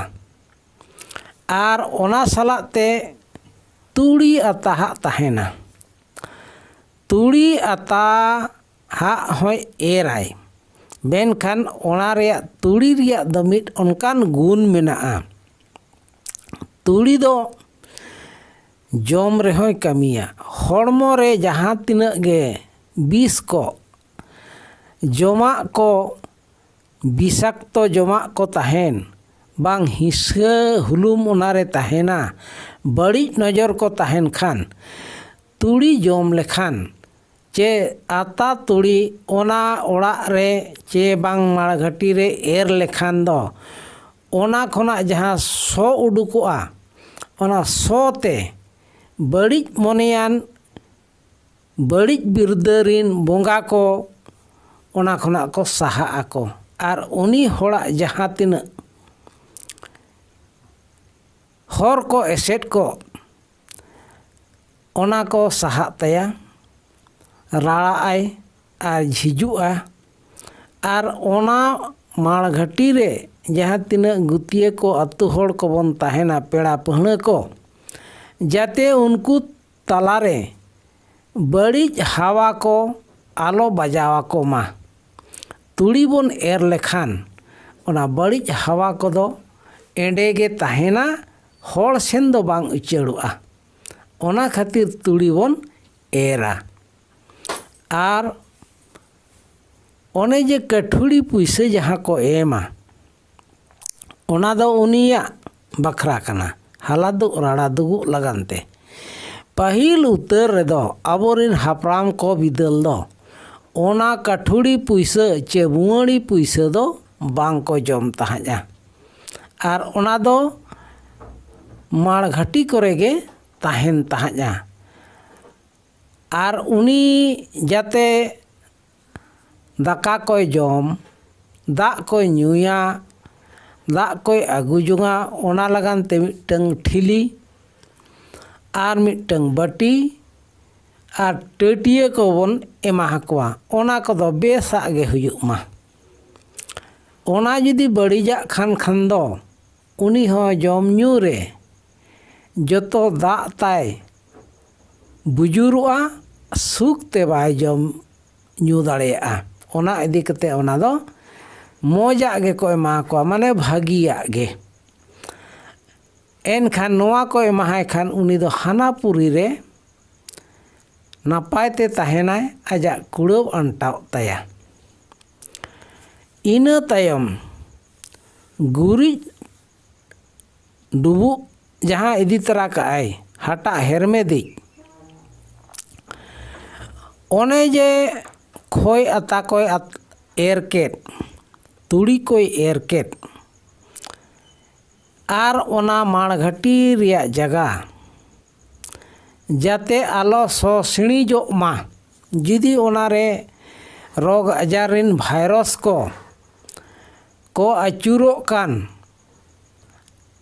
ᱟᱨ ᱚᱱᱟ ᱥᱟᱞᱟᱜ ᱛᱮ ᱛᱩᱲᱤ ᱟᱛᱟ ᱦᱟᱜ ᱛᱟᱦᱮᱱᱟ᱾ ᱛᱩᱲᱤ ᱟᱛᱟ ᱦᱟᱜ ᱦᱚᱸᱭ ᱮᱨᱟᱭ, ᱢᱮᱱᱠᱷᱟᱱ ᱚᱱᱟ ᱨᱮᱭᱟᱜ, ᱛᱩᱲᱤ ᱨᱮᱭᱟᱜ ᱫᱚ ᱢᱤᱫ ᱚᱱᱠᱟᱱ ᱜᱩᱱ ᱢᱮᱱᱟᱜᱼᱟ᱾ ᱛᱩᱲᱤ ᱫᱚ ᱡᱚᱢ ᱨᱮᱦᱚᱸᱭ ᱠᱟᱹᱢᱤᱭᱟ᱾ ᱦᱚᱲᱢᱚ ᱨᱮ ᱡᱟᱦᱟᱸ ᱛᱤᱱᱟᱹᱜ ᱜᱮ ᱵᱤᱥ ᱠᱚ, ᱡᱚᱢᱟᱜ ᱠᱚ, ᱵᱤᱥᱟᱠᱛᱚ ᱡᱚᱢᱟᱜ ᱠᱚ ᱛᱟᱦᱮᱱ, ᱵᱟᱝ ᱦᱤᱥᱟᱹ ᱦᱩᱞᱩᱢ ᱚᱱᱟᱨᱮ ᱛᱟᱦᱮᱱᱟ, ᱵᱟᱹᱲᱤᱡ ᱱᱚᱡᱚᱨ ᱠᱚ ᱛᱟᱦᱮᱱ ᱠᱷᱟᱱ, ᱛᱩᱲᱤ ᱡᱚᱢ ᱞᱮᱠᱷᱟᱱ ᱪᱮ ᱟᱛᱟ ᱛᱩᱲᱤ ᱚᱱᱟ ᱚᱲᱟᱜ ᱨᱮ ᱪᱮ ᱵᱟᱝ ᱢᱟᱲᱜᱷᱟᱹᱴᱤ ᱨᱮ ᱮᱨ ᱞᱮᱠᱷᱟᱱ ᱫᱚ ᱚᱱᱟ ᱠᱷᱚᱱᱟᱜ ᱡᱟᱦᱟᱸ ᱥᱚ ᱩᱰᱩᱠᱚᱜᱼᱟ, ᱚᱱᱟ ᱥᱚ ᱛᱮ ᱵᱟᱹᱲᱤᱡ ᱢᱚᱱᱮᱭᱟᱱ ᱵᱟᱹᱲᱤᱡ ᱵᱤᱨᱫᱟᱹ ᱨᱤᱱ ᱵᱚᱸᱜᱟ ᱠᱚ ᱚᱱᱟ ᱠᱷᱚᱱᱟᱜ ᱠᱚ ᱥᱟᱦᱟᱜ ᱟᱠᱚ᱾ ᱟᱨ ᱩᱱᱤ ᱦᱚᱲᱟᱜ ᱡᱟᱦᱟᱸ ᱛᱤᱱᱟᱹᱜ ᱦᱚᱨ ᱠᱚ ᱮᱥᱮᱫ ᱠᱚ, ᱚᱱᱟ ᱠᱚ ᱥᱟᱦᱟᱜ ᱛᱟᱭᱟ, ᱨᱟᱲᱟᱜ ᱟᱭ ᱟᱨ ᱡᱷᱤᱡᱩᱜᱼᱟ᱾ ᱟᱨ ᱚᱱᱟ ᱢᱟᱲᱜᱷᱟᱹᱴᱤ ᱨᱮ ᱡᱟᱦᱟᱸ ᱛᱤᱱᱟᱹᱜ ᱜᱩᱛᱤᱭᱟᱹ ᱠᱚ, ᱟᱹᱛᱩ ᱦᱚᱲ ᱠᱚᱵᱚᱱ ᱛᱟᱦᱮᱱᱟ, ᱯᱮᱲᱟ ᱯᱟᱹᱦᱲᱟᱹ ᱠᱚ, ᱡᱟᱛᱮ ᱩᱱᱠᱩ ᱛᱟᱞᱟᱨᱮ ᱵᱟᱹᱲᱤᱡ ᱦᱟᱣᱟ ᱠᱚ ᱟᱞᱚ ᱵᱟᱡᱟᱣ ᱟᱠᱚ ᱢᱟ᱾ ᱛᱩᱲᱤ ᱵᱚᱱ ᱮᱨ ᱞᱮᱠᱷᱟᱱ ᱚᱱᱟ ᱵᱟᱹᱲᱤᱡ ᱦᱟᱣᱟ ᱠᱚᱫᱚ ᱮᱸᱰᱮ ᱜᱮ ᱛᱟᱦᱮᱱᱟ, ᱦᱚᱲ ᱥᱮᱱ ᱫᱚ ᱵᱟᱝ ᱩᱪᱟᱹᱲᱚᱜᱼᱟ᱾ ᱚᱱᱟ ᱠᱷᱟᱹᱛᱤᱨ ᱛᱩᱲᱤ ᱵᱚᱱ ᱮᱨᱟ᱾ ᱟᱨ ᱚᱱᱮ ᱡᱮ ᱠᱟᱹᱴᱷᱩᱲᱤ ᱯᱩᱭᱥᱟᱹ ᱡᱟᱦᱟᱸ ᱠᱚ ᱮᱢᱟ, ᱚᱱᱟ ᱫᱚ ᱩᱱᱤᱭᱟᱜ ᱵᱟᱠᱷᱨᱟ ᱠᱟᱱᱟ, ᱦᱟᱞᱟᱫᱩᱜ ᱨᱟᱲᱟᱫᱩᱜᱩᱜ ᱞᱟᱜᱟᱱ ᱛᱮ᱾ ᱯᱟᱹᱦᱤᱞ ᱩᱛᱟᱹᱨ ᱨᱮᱫᱚ ᱟᱵᱚᱨᱤᱱ ᱦᱟᱯᱲᱟᱢ ᱠᱚ ᱵᱤᱫᱟᱹᱞ ᱫᱚ ᱚᱱᱟ ᱠᱟᱹᱴᱷᱩᱲᱤ ᱯᱩᱭᱥᱟᱹ ᱪᱮ ᱵᱩᱣᱟᱹᱲᱤ ᱯᱩᱭᱥᱟᱹ ᱫᱚ ᱵᱟᱝ ᱠᱚ ᱡᱚᱢ ᱛᱟᱦᱮᱸᱫᱼᱟ᱾ ᱟᱨ ᱚᱱᱟ ᱫᱚ ᱢᱟᱲᱜᱷᱟᱹᱴᱤ ᱠᱚᱨᱮ ᱜᱮ ᱛᱟᱦᱮᱱ ᱛᱟᱦᱮᱸᱫᱼᱟ᱾ ᱟᱨ ᱩᱱᱤ ᱡᱟᱛᱮ ᱫᱟᱠᱟ ᱠᱚᱭ ᱡᱚᱢ, ᱫᱟᱜ ᱠᱚᱭ ᱧᱩᱭᱟ, ᱫᱟᱜ ᱠᱚᱭ ᱟᱹᱜᱩ ᱡᱚᱝᱟ, ᱚᱱᱟ ᱞᱟᱜᱟᱱ ᱛᱮ ᱢᱤᱫᱴᱟᱝ ᱴᱷᱤᱞᱤ ᱟᱨ ᱢᱤᱫᱴᱟᱝ ᱵᱟᱹᱴᱤ ᱟᱨ ᱴᱟᱹᱴᱭᱟᱹ ᱠᱚᱵᱚᱱ ᱮᱢᱟ ᱟᱠᱚᱣᱟ᱾ ᱚᱱᱟ ᱠᱚᱫᱚ ᱵᱮᱥᱟᱜ ᱜᱮ ᱦᱩᱭᱩᱜ ᱢᱟ᱾ ᱚᱱᱟ ᱡᱩᱫᱤ ᱵᱟᱹᱲᱤᱡᱟᱜ ᱠᱷᱟᱱ, ᱠᱷᱟᱱ ᱫᱚ ᱩᱱᱤ ᱦᱚᱸ ᱡᱚᱢ ᱧᱩ ᱨᱮ ᱡᱚᱛᱚ ᱫᱟᱜ ᱛᱟᱭ ᱵᱩᱡᱩᱨᱚᱜᱼᱟ, ᱥᱩᱠ ᱛᱮ ᱵᱟᱭ ᱡᱚᱢ ᱧᱩ ᱫᱟᱲᱮᱭᱟᱜᱼᱟ᱾ ᱚᱱᱟ ᱤᱫᱤ ᱠᱟᱛᱮ ᱚᱱᱟ ᱫᱚ ᱢᱚᱡᱟᱜ ᱜᱮᱠᱚ ᱮᱢᱟ ᱠᱚᱣᱟ, ᱢᱟᱱᱮ ᱵᱷᱟᱹᱜᱤᱭᱟᱜ ᱜᱮ᱾ ᱮᱱᱠᱷᱟᱱ ᱱᱚᱣᱟ ᱠᱚ ᱮᱢᱟᱦᱟᱭ ᱠᱷᱟᱱ ᱩᱱᱤ ᱫᱚ ᱦᱟᱱᱟ ᱯᱩᱨᱤ ᱨᱮ ᱱᱟᱯᱟᱭ ᱛᱮ ᱛᱟᱦᱮᱱᱟᱭ, ᱟᱡᱟᱜ ᱠᱩᱲᱟᱹᱣ ᱟᱱᱴᱟᱣᱜ ᱛᱟᱭᱟ᱾ ᱤᱱᱟᱹ ᱛᱟᱭᱚᱢ ᱜᱩᱨᱤᱡ ᱰᱩᱵᱩᱜ ᱡᱟᱦᱟᱸ ᱤᱫᱤ ᱛᱚᱨᱟ ᱠᱟᱜᱼᱟᱭ ᱦᱟᱴᱟᱜ ᱦᱮᱨᱢᱮᱫᱤᱡ, ᱚᱱᱮ ᱡᱮ ᱠᱷᱚᱭ ᱟᱛᱟ ᱠᱚᱭ ᱟᱛ-, ᱮᱨ ᱠᱮᱫ, ᱛᱩᱲᱤ ᱠᱚᱭ ᱮᱨ ᱠᱮᱫ, ᱟᱨ ᱚᱱᱟ ᱢᱟᱲᱜᱷᱟᱹᱴᱤ ᱨᱮᱭᱟᱜ ᱡᱟᱭᱜᱟ ᱡᱟᱛᱮ ᱟᱞᱚ ᱥᱚ ᱥᱤᱬᱤᱡᱚᱜ ᱢᱟ᱾ ᱡᱩᱫᱤ ᱚᱱᱟᱨᱮ ᱨᱳᱜᱽ ᱟᱡᱟᱨ ᱨᱮᱱ ᱵᱷᱟᱭᱨᱟᱥ ᱠᱚ ᱠᱚ ᱟᱹᱪᱩᱨᱚᱜ ᱠᱟᱱ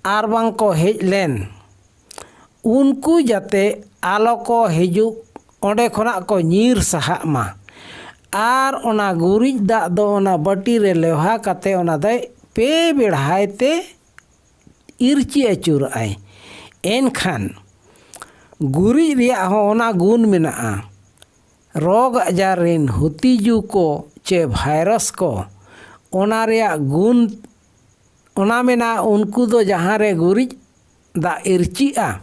ᱟᱨ ᱵᱟᱝ ᱠᱚ ᱦᱮᱡ ᱞᱮᱱ, ᱩᱱᱠᱩ ᱡᱟᱛᱮ ᱟᱞᱚ ᱠᱚ ᱦᱤᱡᱩᱜ, ᱚᱸᱰᱮ ᱠᱷᱚᱱᱟᱜ ᱠᱚ ᱧᱤᱨ ᱥᱟᱦᱟᱜ ᱢᱟ᱾ ᱟᱨ ᱚᱱᱟ ᱜᱩᱨᱤᱡ ᱫᱟᱜ ᱫᱚ ᱚᱱᱟ ᱵᱟᱹᱴᱤ ᱨᱮ ᱞᱮᱣᱦᱟ ᱠᱟᱛᱮ ᱚᱱᱟ ᱫᱚᱭ ᱯᱮ ᱵᱮᱲᱦᱟᱭ ᱛᱮ ᱤᱨᱪᱤ ᱟᱹᱪᱩᱨᱟᱜᱼᱟᱭ᱾ ᱮᱱᱠᱷᱟᱱ ᱜᱩᱨᱤᱡ ᱨᱮᱭᱟᱜ ᱦᱚᱸ ᱚᱱᱟ ᱜᱩᱱ ᱢᱮᱱᱟᱜᱼᱟ᱾ ᱨᱳᱜᱽ ᱟᱡᱟᱨ ᱨᱮᱱ ᱦᱩᱛᱤᱡᱩ ᱠᱚ ᱪᱮ ᱵᱷᱟᱭᱨᱟᱥ ᱠᱚ, ᱚᱱᱟ ᱨᱮᱭᱟᱜ ᱜᱩᱱ, ᱚᱱᱟ ᱢᱮᱱᱟᱜᱼᱟ, ᱩᱱᱠᱩ ᱫᱚ ᱡᱟᱦᱟᱸ ᱨᱮ ᱜᱩᱨᱤᱡ ᱫᱟᱜ ᱤᱨᱪᱤᱜᱼᱟ,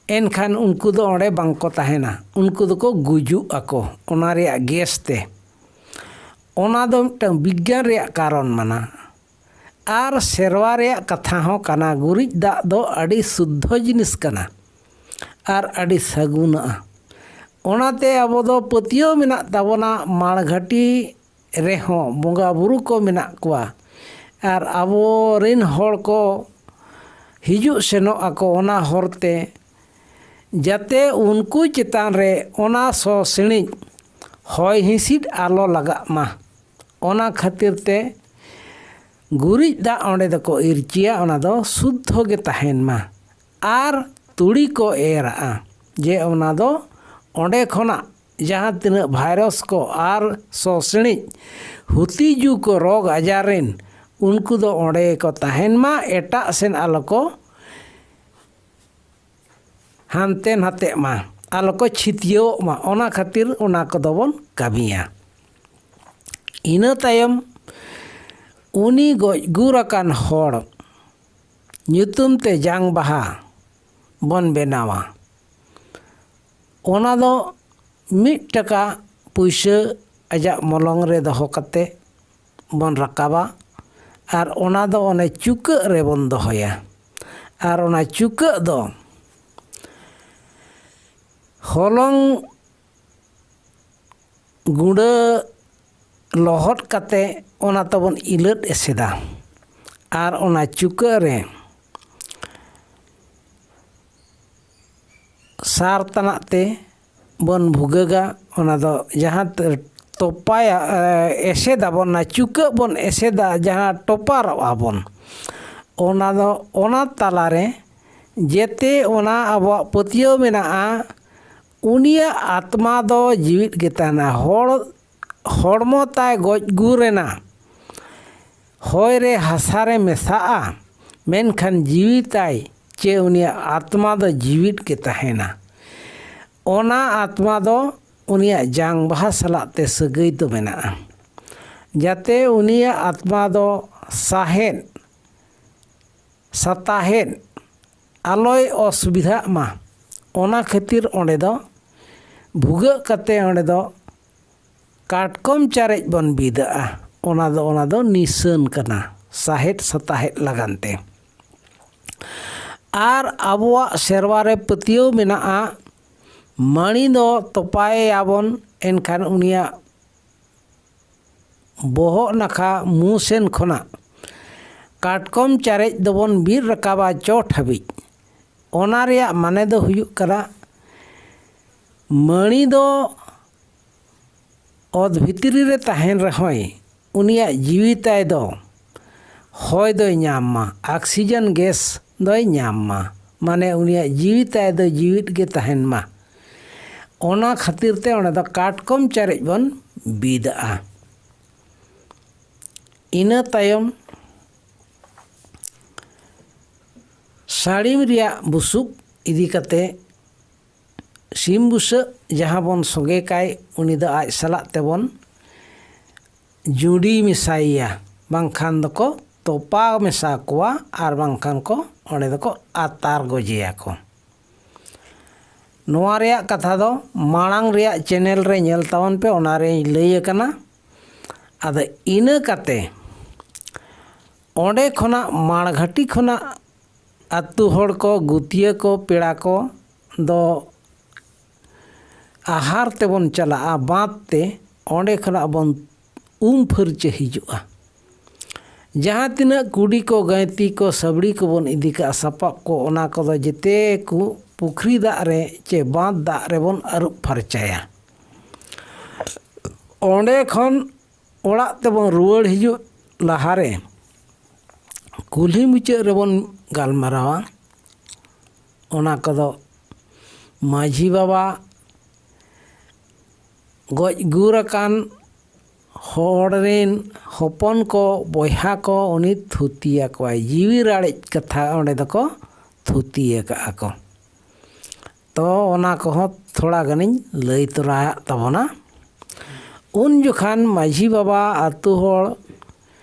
ᱮᱱᱠᱷᱟᱱ ᱩᱱᱠᱩ ᱫᱚ ᱚᱸᱰᱮ ᱵᱟᱝ ᱠᱚ ᱛᱟᱦᱮᱱᱟ, ᱩᱱᱠᱩ ᱫᱚᱠᱚ ᱜᱩᱡᱩᱜ ᱟᱠᱚ ᱚᱱᱟ ᱨᱮᱭᱟᱜ ᱜᱮᱥ ᱛᱮ᱾ ᱚᱱᱟ ᱫᱚ ᱢᱤᱫᱴᱟᱝ ᱵᱤᱜᱽᱜᱟᱱ ᱨᱮᱭᱟᱜ ᱠᱟᱨᱚᱱ ᱢᱮᱱᱟᱜᱼᱟ᱾ ᱟᱨ ᱥᱮᱨᱣᱟ ᱨᱮᱭᱟᱜ ᱠᱟᱛᱷᱟ ᱦᱚᱸ ᱠᱟᱱᱟ, ᱜᱩᱨᱤᱡ ᱫᱟᱜ ᱫᱚ ᱟᱹᱰᱤ ᱥᱩᱫᱽᱫᱷᱚ ᱡᱤᱱᱤᱥ ᱠᱟᱱᱟ ᱟᱨ ᱟᱹᱰᱤ ᱥᱟᱹᱜᱩᱱᱟᱜᱼᱟ᱾ ᱚᱱᱟᱛᱮ ᱟᱵᱚ ᱫᱚ ᱯᱟᱹᱛᱭᱟᱹᱣ ᱢᱮᱱᱟᱜ ᱛᱟᱵᱚᱱᱟ, ᱢᱟᱲᱜᱷᱟᱴᱤ ᱨᱮᱦᱚᱸ ᱵᱚᱸᱜᱟ ᱵᱩᱨᱩ ᱠᱚ ᱢᱮᱱᱟᱜ ᱠᱚᱣᱟ ᱟᱨ ᱟᱵᱚᱨᱮᱱ ᱦᱚᱲ ᱠᱚ ᱦᱤᱡᱩᱜ ᱥᱮᱱᱚᱜ ᱟᱠᱚ ᱚᱱᱟ ᱦᱚᱨᱛᱮ, ᱡᱟᱛᱮ ᱩᱱᱠᱩ ᱪᱮᱛᱟᱱ ᱨᱮ ᱚᱱᱟ ᱥᱚ ᱥᱤᱬᱤᱡ ᱦᱚᱭ ᱦᱤᱸᱥᱤᱫ ᱟᱞᱚ ᱞᱟᱜᱟᱜ ᱢᱟ᱾ ᱚᱱᱟ ᱠᱷᱟᱹᱛᱤᱨ ᱛᱮ ᱜᱩᱨᱤᱡ ᱫᱟᱜ ᱚᱸᱰᱮ ᱫᱚᱠᱚ ᱤᱨᱪᱤᱭᱟ, ᱚᱱᱟ ᱫᱚ ᱥᱩᱫᱽᱫᱷᱚ ᱜᱮ ᱛᱟᱦᱮᱱ ᱢᱟ᱾ ᱟᱨ ᱛᱩᱲᱤ ᱠᱚ ᱮᱨᱟᱜᱼᱟ, ᱡᱮ ᱚᱱᱟ ᱫᱚ ᱚᱸᱰᱮ ᱠᱷᱚᱱᱟᱜ ᱡᱟᱦᱟᱸ ᱛᱤᱱᱟᱹᱜ ᱵᱷᱟᱭᱨᱟᱥ ᱠᱚ ᱟᱨ ᱥᱚ ᱥᱤᱬᱤᱡ ᱦᱩᱛᱤᱡᱩ ᱠᱚ ᱨᱳᱜᱽ ᱟᱡᱟᱨ ᱨᱮᱱ, ᱩᱱᱠᱩ ᱫᱚ ᱚᱸᱰᱮ ᱜᱮᱠᱚ ᱛᱟᱦᱮᱱ ᱢᱟ, ᱮᱴᱟᱜ ᱥᱮᱱ ᱟᱞᱚ ᱠᱚ ᱦᱟᱱᱛᱮ ᱱᱟᱛᱮᱜ ᱢᱟ, ᱟᱞᱚ ᱠᱚ ᱪᱷᱤᱛᱭᱟᱹᱣᱚᱜ ᱢᱟ᱾ ᱚᱱᱟ ᱠᱷᱟᱹᱛᱤᱨ ᱚᱱᱟ ᱠᱚᱫᱚ ᱵᱚᱱ ᱠᱟᱹᱢᱤᱭᱟ᱾ ᱤᱱᱟᱹ ᱛᱟᱭᱚᱢ ᱩᱱᱤ ᱜᱚᱡ ᱜᱩᱨ ᱟᱠᱟᱱ ᱦᱚᱲ ᱧᱩᱛᱩᱢ ᱛᱮ ᱡᱟᱝ ᱵᱟᱦᱟ ᱵᱚᱱ ᱵᱮᱱᱟᱣᱟ᱾ ᱚᱱᱟ ᱫᱚ ᱢᱤᱫ ᱴᱟᱠᱟ ᱯᱩᱭᱥᱟᱹ ᱟᱡᱟᱜ ᱢᱚᱞᱚᱝ ᱨᱮ ᱫᱚᱦᱚ ᱠᱟᱛᱮ ᱵᱚᱱ ᱨᱟᱠᱟᱵᱟ᱾ ᱟᱨ ᱚᱱᱟ ᱫᱚ ᱚᱱᱮ ᱪᱩᱠᱟᱹᱜ ᱨᱮᱵᱚᱱ ᱫᱚᱦᱚᱭᱟ᱾ ᱟᱨ ᱚᱱᱟ ᱪᱩᱠᱟᱹᱜ ᱫᱚ ᱦᱚᱞᱚᱝ ᱜᱩᱸᱰᱟᱹ ᱞᱚᱦᱚᱫ ᱠᱟᱛᱮ ᱚᱱᱟ ᱛᱮᱵᱚᱱ ᱤᱞᱟᱹᱫ ᱮᱥᱮᱫᱟ᱾ ᱟᱨ ᱚᱱᱟ ᱪᱩᱠᱟᱹᱜ ᱨᱮ ᱥᱟᱨ ᱛᱟᱱᱟᱜ ᱛᱮ ᱵᱚᱱ ᱵᱷᱩᱜᱟᱹᱜᱟ, ᱚᱱᱟ ᱫᱚ ᱡᱟᱦᱟᱸ ᱛᱮ ᱛᱚᱯᱟᱭᱟ, ᱮ, ᱮᱥᱮᱫᱟᱵᱚᱱ, ᱚᱱᱟ ᱪᱩᱠᱟᱹᱜ ᱵᱚᱱ ᱮᱥᱮᱫᱟ, ᱡᱟᱦᱟᱸ ᱴᱚᱯᱟᱨᱚᱜᱼᱟ ᱵᱚᱱ, ᱚᱱᱟ ᱫᱚ, ᱚᱱᱟ ᱛᱟᱞᱟᱨᱮ ᱡᱮᱛᱮ ᱚᱱᱟ ᱟᱵᱚᱣᱟᱜ ᱯᱟᱹᱛᱭᱟᱹᱣ ᱢᱮᱱᱟᱜᱼᱟ, ᱩᱱᱤᱭᱟᱜ ᱟᱛᱢᱟ ᱫᱚ ᱡᱤᱣᱤᱫ ᱜᱮ ᱛᱟᱦᱮᱱᱟ᱾ ᱦᱚᱲ, ᱦᱚᱲᱢᱚ ᱛᱟᱭ ᱜᱚᱡ ᱜᱩᱨ ᱮᱱᱟ, ᱦᱚᱭ ᱨᱮ ᱦᱟᱥᱟ ᱨᱮ ᱢᱮᱥᱟᱜᱼᱟ, ᱢᱮᱱᱠᱷᱟᱱ ᱡᱤᱣᱤ ᱛᱟᱭ ᱪᱮ ᱩᱱᱤᱭᱟᱜ ᱟᱛᱢᱟ ᱫᱚ ᱡᱤᱣᱤᱫ ᱜᱮ ᱛᱟᱦᱮᱱᱟ᱾ ᱚᱱᱟ ᱟᱛᱢᱟ ᱫᱚ ᱩᱱᱤᱭᱟᱜ ᱡᱟᱝ ᱵᱟᱦᱟ ᱥᱟᱞᱟᱜ ᱛᱮ ᱥᱟᱹᱜᱟᱹᱭ ᱫᱚ ᱢᱮᱱᱟᱜᱼᱟ, ᱡᱟᱛᱮ ᱩᱱᱤᱭᱟᱜ ᱟᱛᱢᱟ ᱫᱚ ᱥᱟᱦᱮᱫ, ᱥᱟᱛᱟᱦᱮᱫ ᱟᱞᱚᱭ ᱚᱥᱩᱵᱤᱫᱷᱟᱜ ᱢᱟ᱾ ᱚᱱᱟ ᱠᱷᱟᱹᱛᱤᱨ ᱚᱸᱰᱮ ᱫᱚ ᱵᱷᱩᱜᱟᱹᱜ ᱠᱟᱛᱮ ᱚᱸᱰᱮ ᱫᱚ ᱠᱟᱴᱠᱚᱢ ᱪᱟᱨᱮᱡ ᱵᱚᱱ ᱵᱤᱫᱟᱜᱼᱟ᱾ ᱚᱱᱟ ᱫᱚ, ᱚᱱᱟ ᱫᱚ ᱱᱤᱥᱟᱹᱱ ᱠᱟᱱᱟ, ᱥᱟᱦᱮᱫ ᱥᱟᱛᱟᱦᱮᱫ ᱞᱟᱜᱟᱱ ᱛᱮ᱾ ᱟᱨ ᱟᱵᱚᱣᱟᱜ ᱥᱮᱨᱣᱟ ᱨᱮ ᱯᱟᱹᱛᱭᱟᱹᱣ ᱢᱮᱱᱟᱜᱼᱟ, ᱢᱟᱹᱬᱤ ᱫᱚ ᱛᱚᱯᱟᱭᱮᱭᱟᱵᱚᱱ, ᱮᱱᱠᱷᱟᱱ ᱩᱱᱤᱭᱟᱜ ᱵᱚᱦᱚᱜ ᱱᱟᱠᱷᱟ ᱢᱩ ᱥᱮᱱ ᱠᱷᱚᱱᱟᱜ ᱠᱟᱴᱠᱚᱢ ᱪᱟᱨᱮᱡ ᱫᱚᱵᱚᱱ ᱵᱤᱫ ᱨᱟᱠᱟᱵᱟ ᱪᱚᱴ ᱦᱟᱹᱵᱤᱡ᱾ ᱚᱱᱟ ᱨᱮᱭᱟᱜ ᱢᱟᱱᱮ ᱫᱚ ᱦᱩᱭᱩᱜ ᱠᱟᱱᱟ, ᱢᱟᱹᱬᱤ ᱫᱚ ᱚᱛ ᱵᱷᱤᱛᱨᱤ ᱨᱮ ᱛᱟᱦᱮᱱ ᱨᱮᱦᱚᱸᱭ, ᱩᱱᱤᱭᱟᱜ ᱡᱤᱣᱤ ᱛᱟᱭ ᱫᱚ ᱦᱚᱭ ᱫᱚᱭ ᱧᱟᱢ ᱢᱟ, oxygen gas ᱫᱚᱭ ᱧᱟᱢ ᱢᱟ, ᱢᱟᱱᱮ ᱩᱱᱤᱭᱟᱜ ᱡᱤᱣᱤ ᱛᱟᱭ ᱫᱚ ᱡᱤᱣᱤᱫ ᱜᱮ ᱛᱟᱦᱮᱱ ᱢᱟ᱾ ᱚᱱᱟ ᱠᱷᱟᱹᱛᱤᱨ ᱛᱮ ᱚᱸᱰᱮ ᱫᱚ ᱠᱟᱴᱠᱚᱢ ᱪᱟᱨᱮᱡ ᱵᱚᱱ ᱵᱤᱫᱟᱜᱼᱟ᱾ ᱤᱱᱟᱹ ᱛᱟᱭᱚᱢ ᱥᱟᱹᱲᱤᱢ ᱨᱮᱭᱟᱜ ᱵᱩᱥᱩᱵ ᱤᱫᱤ ᱠᱟᱛᱮ ᱥᱤᱢ ᱵᱩᱥᱟᱹᱜ ᱡᱟᱦᱟᱸ ᱵᱚᱱ ᱥᱚᱸᱜᱮ ᱠᱟᱭ, ᱩᱱᱤ ᱫᱚ ᱟᱡ ᱥᱟᱞᱟᱜ ᱛᱮᱵᱚᱱ ᱡᱩᱰᱤ ᱢᱮᱥᱟᱭᱮᱭᱟ, ᱵᱟᱝᱠᱷᱟᱱ ᱫᱚᱠᱚ ᱛᱚᱯᱟ ᱢᱮᱥᱟ ᱠᱚᱣᱟ, ᱟᱨ ᱵᱟᱝᱠᱷᱟᱱ ᱠᱚ ᱚᱸᱰᱮ ᱫᱚᱠᱚ ᱟᱛᱟᱨ ᱜᱚᱡᱮᱭᱟ ᱠᱚ᱾ ᱱᱚᱣᱟ ᱨᱮᱭᱟᱜ ᱠᱟᱛᱷᱟ ᱫᱚ ᱢᱟᱲᱟᱝ ᱨᱮᱭᱟᱜ ᱪᱮᱱᱮᱞ ᱨᱮ ᱧᱮᱞ ᱛᱟᱵᱚᱱ ᱯᱮ, ᱚᱱᱟ ᱨᱮᱧ ᱞᱟᱹᱭ ᱟᱠᱟᱱᱟ᱾ ᱟᱫᱚ ᱤᱱᱟᱹ ᱠᱟᱛᱮ ᱚᱸᱰᱮ ᱠᱷᱚᱱᱟᱜ ᱢᱟᱲᱜᱷᱟᱴᱤ ᱠᱷᱚᱱᱟᱜ ᱟᱹᱛᱩ ᱦᱚᱲ ᱠᱚ, ᱜᱩᱛᱤᱭᱟᱹ ᱠᱚ, ᱯᱮᱲᱟ ᱠᱚ ᱫᱚ ᱟᱦᱟᱨ ᱛᱮᱵᱚᱱ ᱪᱟᱞᱟᱜᱼᱟ, ᱵᱟᱸᱫᱽ ᱛᱮ᱾ ᱚᱸᱰᱮ ᱠᱷᱚᱱᱟᱜ ᱵᱚᱱ ᱩᱢ ᱯᱷᱟᱹᱨᱪᱟᱹ ᱦᱤᱡᱩᱜᱼᱟ᱾ ᱡᱟᱦᱟᱸ ᱛᱤᱱᱟᱹᱜ ᱠᱩᱰᱤ ᱠᱚ, ᱜᱟᱹᱭᱛᱤ ᱠᱚ, ᱥᱟᱹᱵᱲᱤ ᱠᱚᱵᱚᱱ ᱤᱫᱤ ᱠᱟᱜᱼᱟ, ᱥᱟᱯᱟᱵ ᱠᱚ, ᱚᱱᱟ ᱠᱚᱫᱚ ᱡᱮᱛᱮ ᱠᱚ ᱯᱩᱠᱷᱨᱤ ᱫᱟᱜ ᱨᱮ ᱪᱮ ᱵᱟᱸᱫᱽ ᱫᱟᱜ ᱨᱮᱵᱚᱱ ᱟᱹᱨᱩᱵ ᱯᱷᱟᱨᱪᱟᱭᱟ᱾ ᱚᱸᱰᱮ ᱠᱷᱚᱱ ᱚᱲᱟᱜ ᱛᱮᱵᱚᱱ ᱨᱩᱣᱟᱹᱲ ᱦᱤᱡᱩᱜ ᱞᱟᱦᱟᱨᱮ ᱠᱩᱞᱦᱤ ᱢᱩᱪᱟᱹᱫ ᱨᱮᱵᱚᱱ ᱜᱟᱞᱢᱟᱨᱟᱣᱟ᱾ ᱚᱱᱟ ᱠᱚᱫᱚ ᱢᱟᱹᱡᱷᱤ ᱵᱟᱵᱟ ᱜᱚᱡ ᱜᱩᱨ ᱟᱠᱟᱱ ᱦᱚᱲ ᱨᱮᱱ ᱦᱚᱯᱚᱱ ᱠᱚ, ᱵᱚᱭᱦᱟ ᱠᱚ ᱩᱱᱤ ᱛᱷᱩᱛᱤ ᱟᱠᱚᱣᱟᱭ᱾ ᱡᱤᱣᱤ ᱨᱟᱲᱮᱡ ᱠᱟᱛᱷᱟ ᱚᱸᱰᱮ ᱫᱚᱠᱚ ᱛᱷᱩᱛᱤ ᱟᱠᱟᱜᱼᱟ ᱠᱚ᱾ ᱛᱚ ᱚᱱᱟ ᱠᱚᱦᱚᱸ ᱛᱷᱚᱲᱟ ᱜᱟᱱᱤᱧ ᱞᱟᱹᱭ ᱛᱚᱨᱟᱣᱟᱜ ᱛᱟᱵᱚᱱᱟ᱾ ᱩᱱ ᱡᱚᱠᱷᱟᱱ ᱢᱟᱹᱡᱷᱤ ᱵᱟᱵᱟ ᱟᱹᱛᱩ ᱦᱚᱲ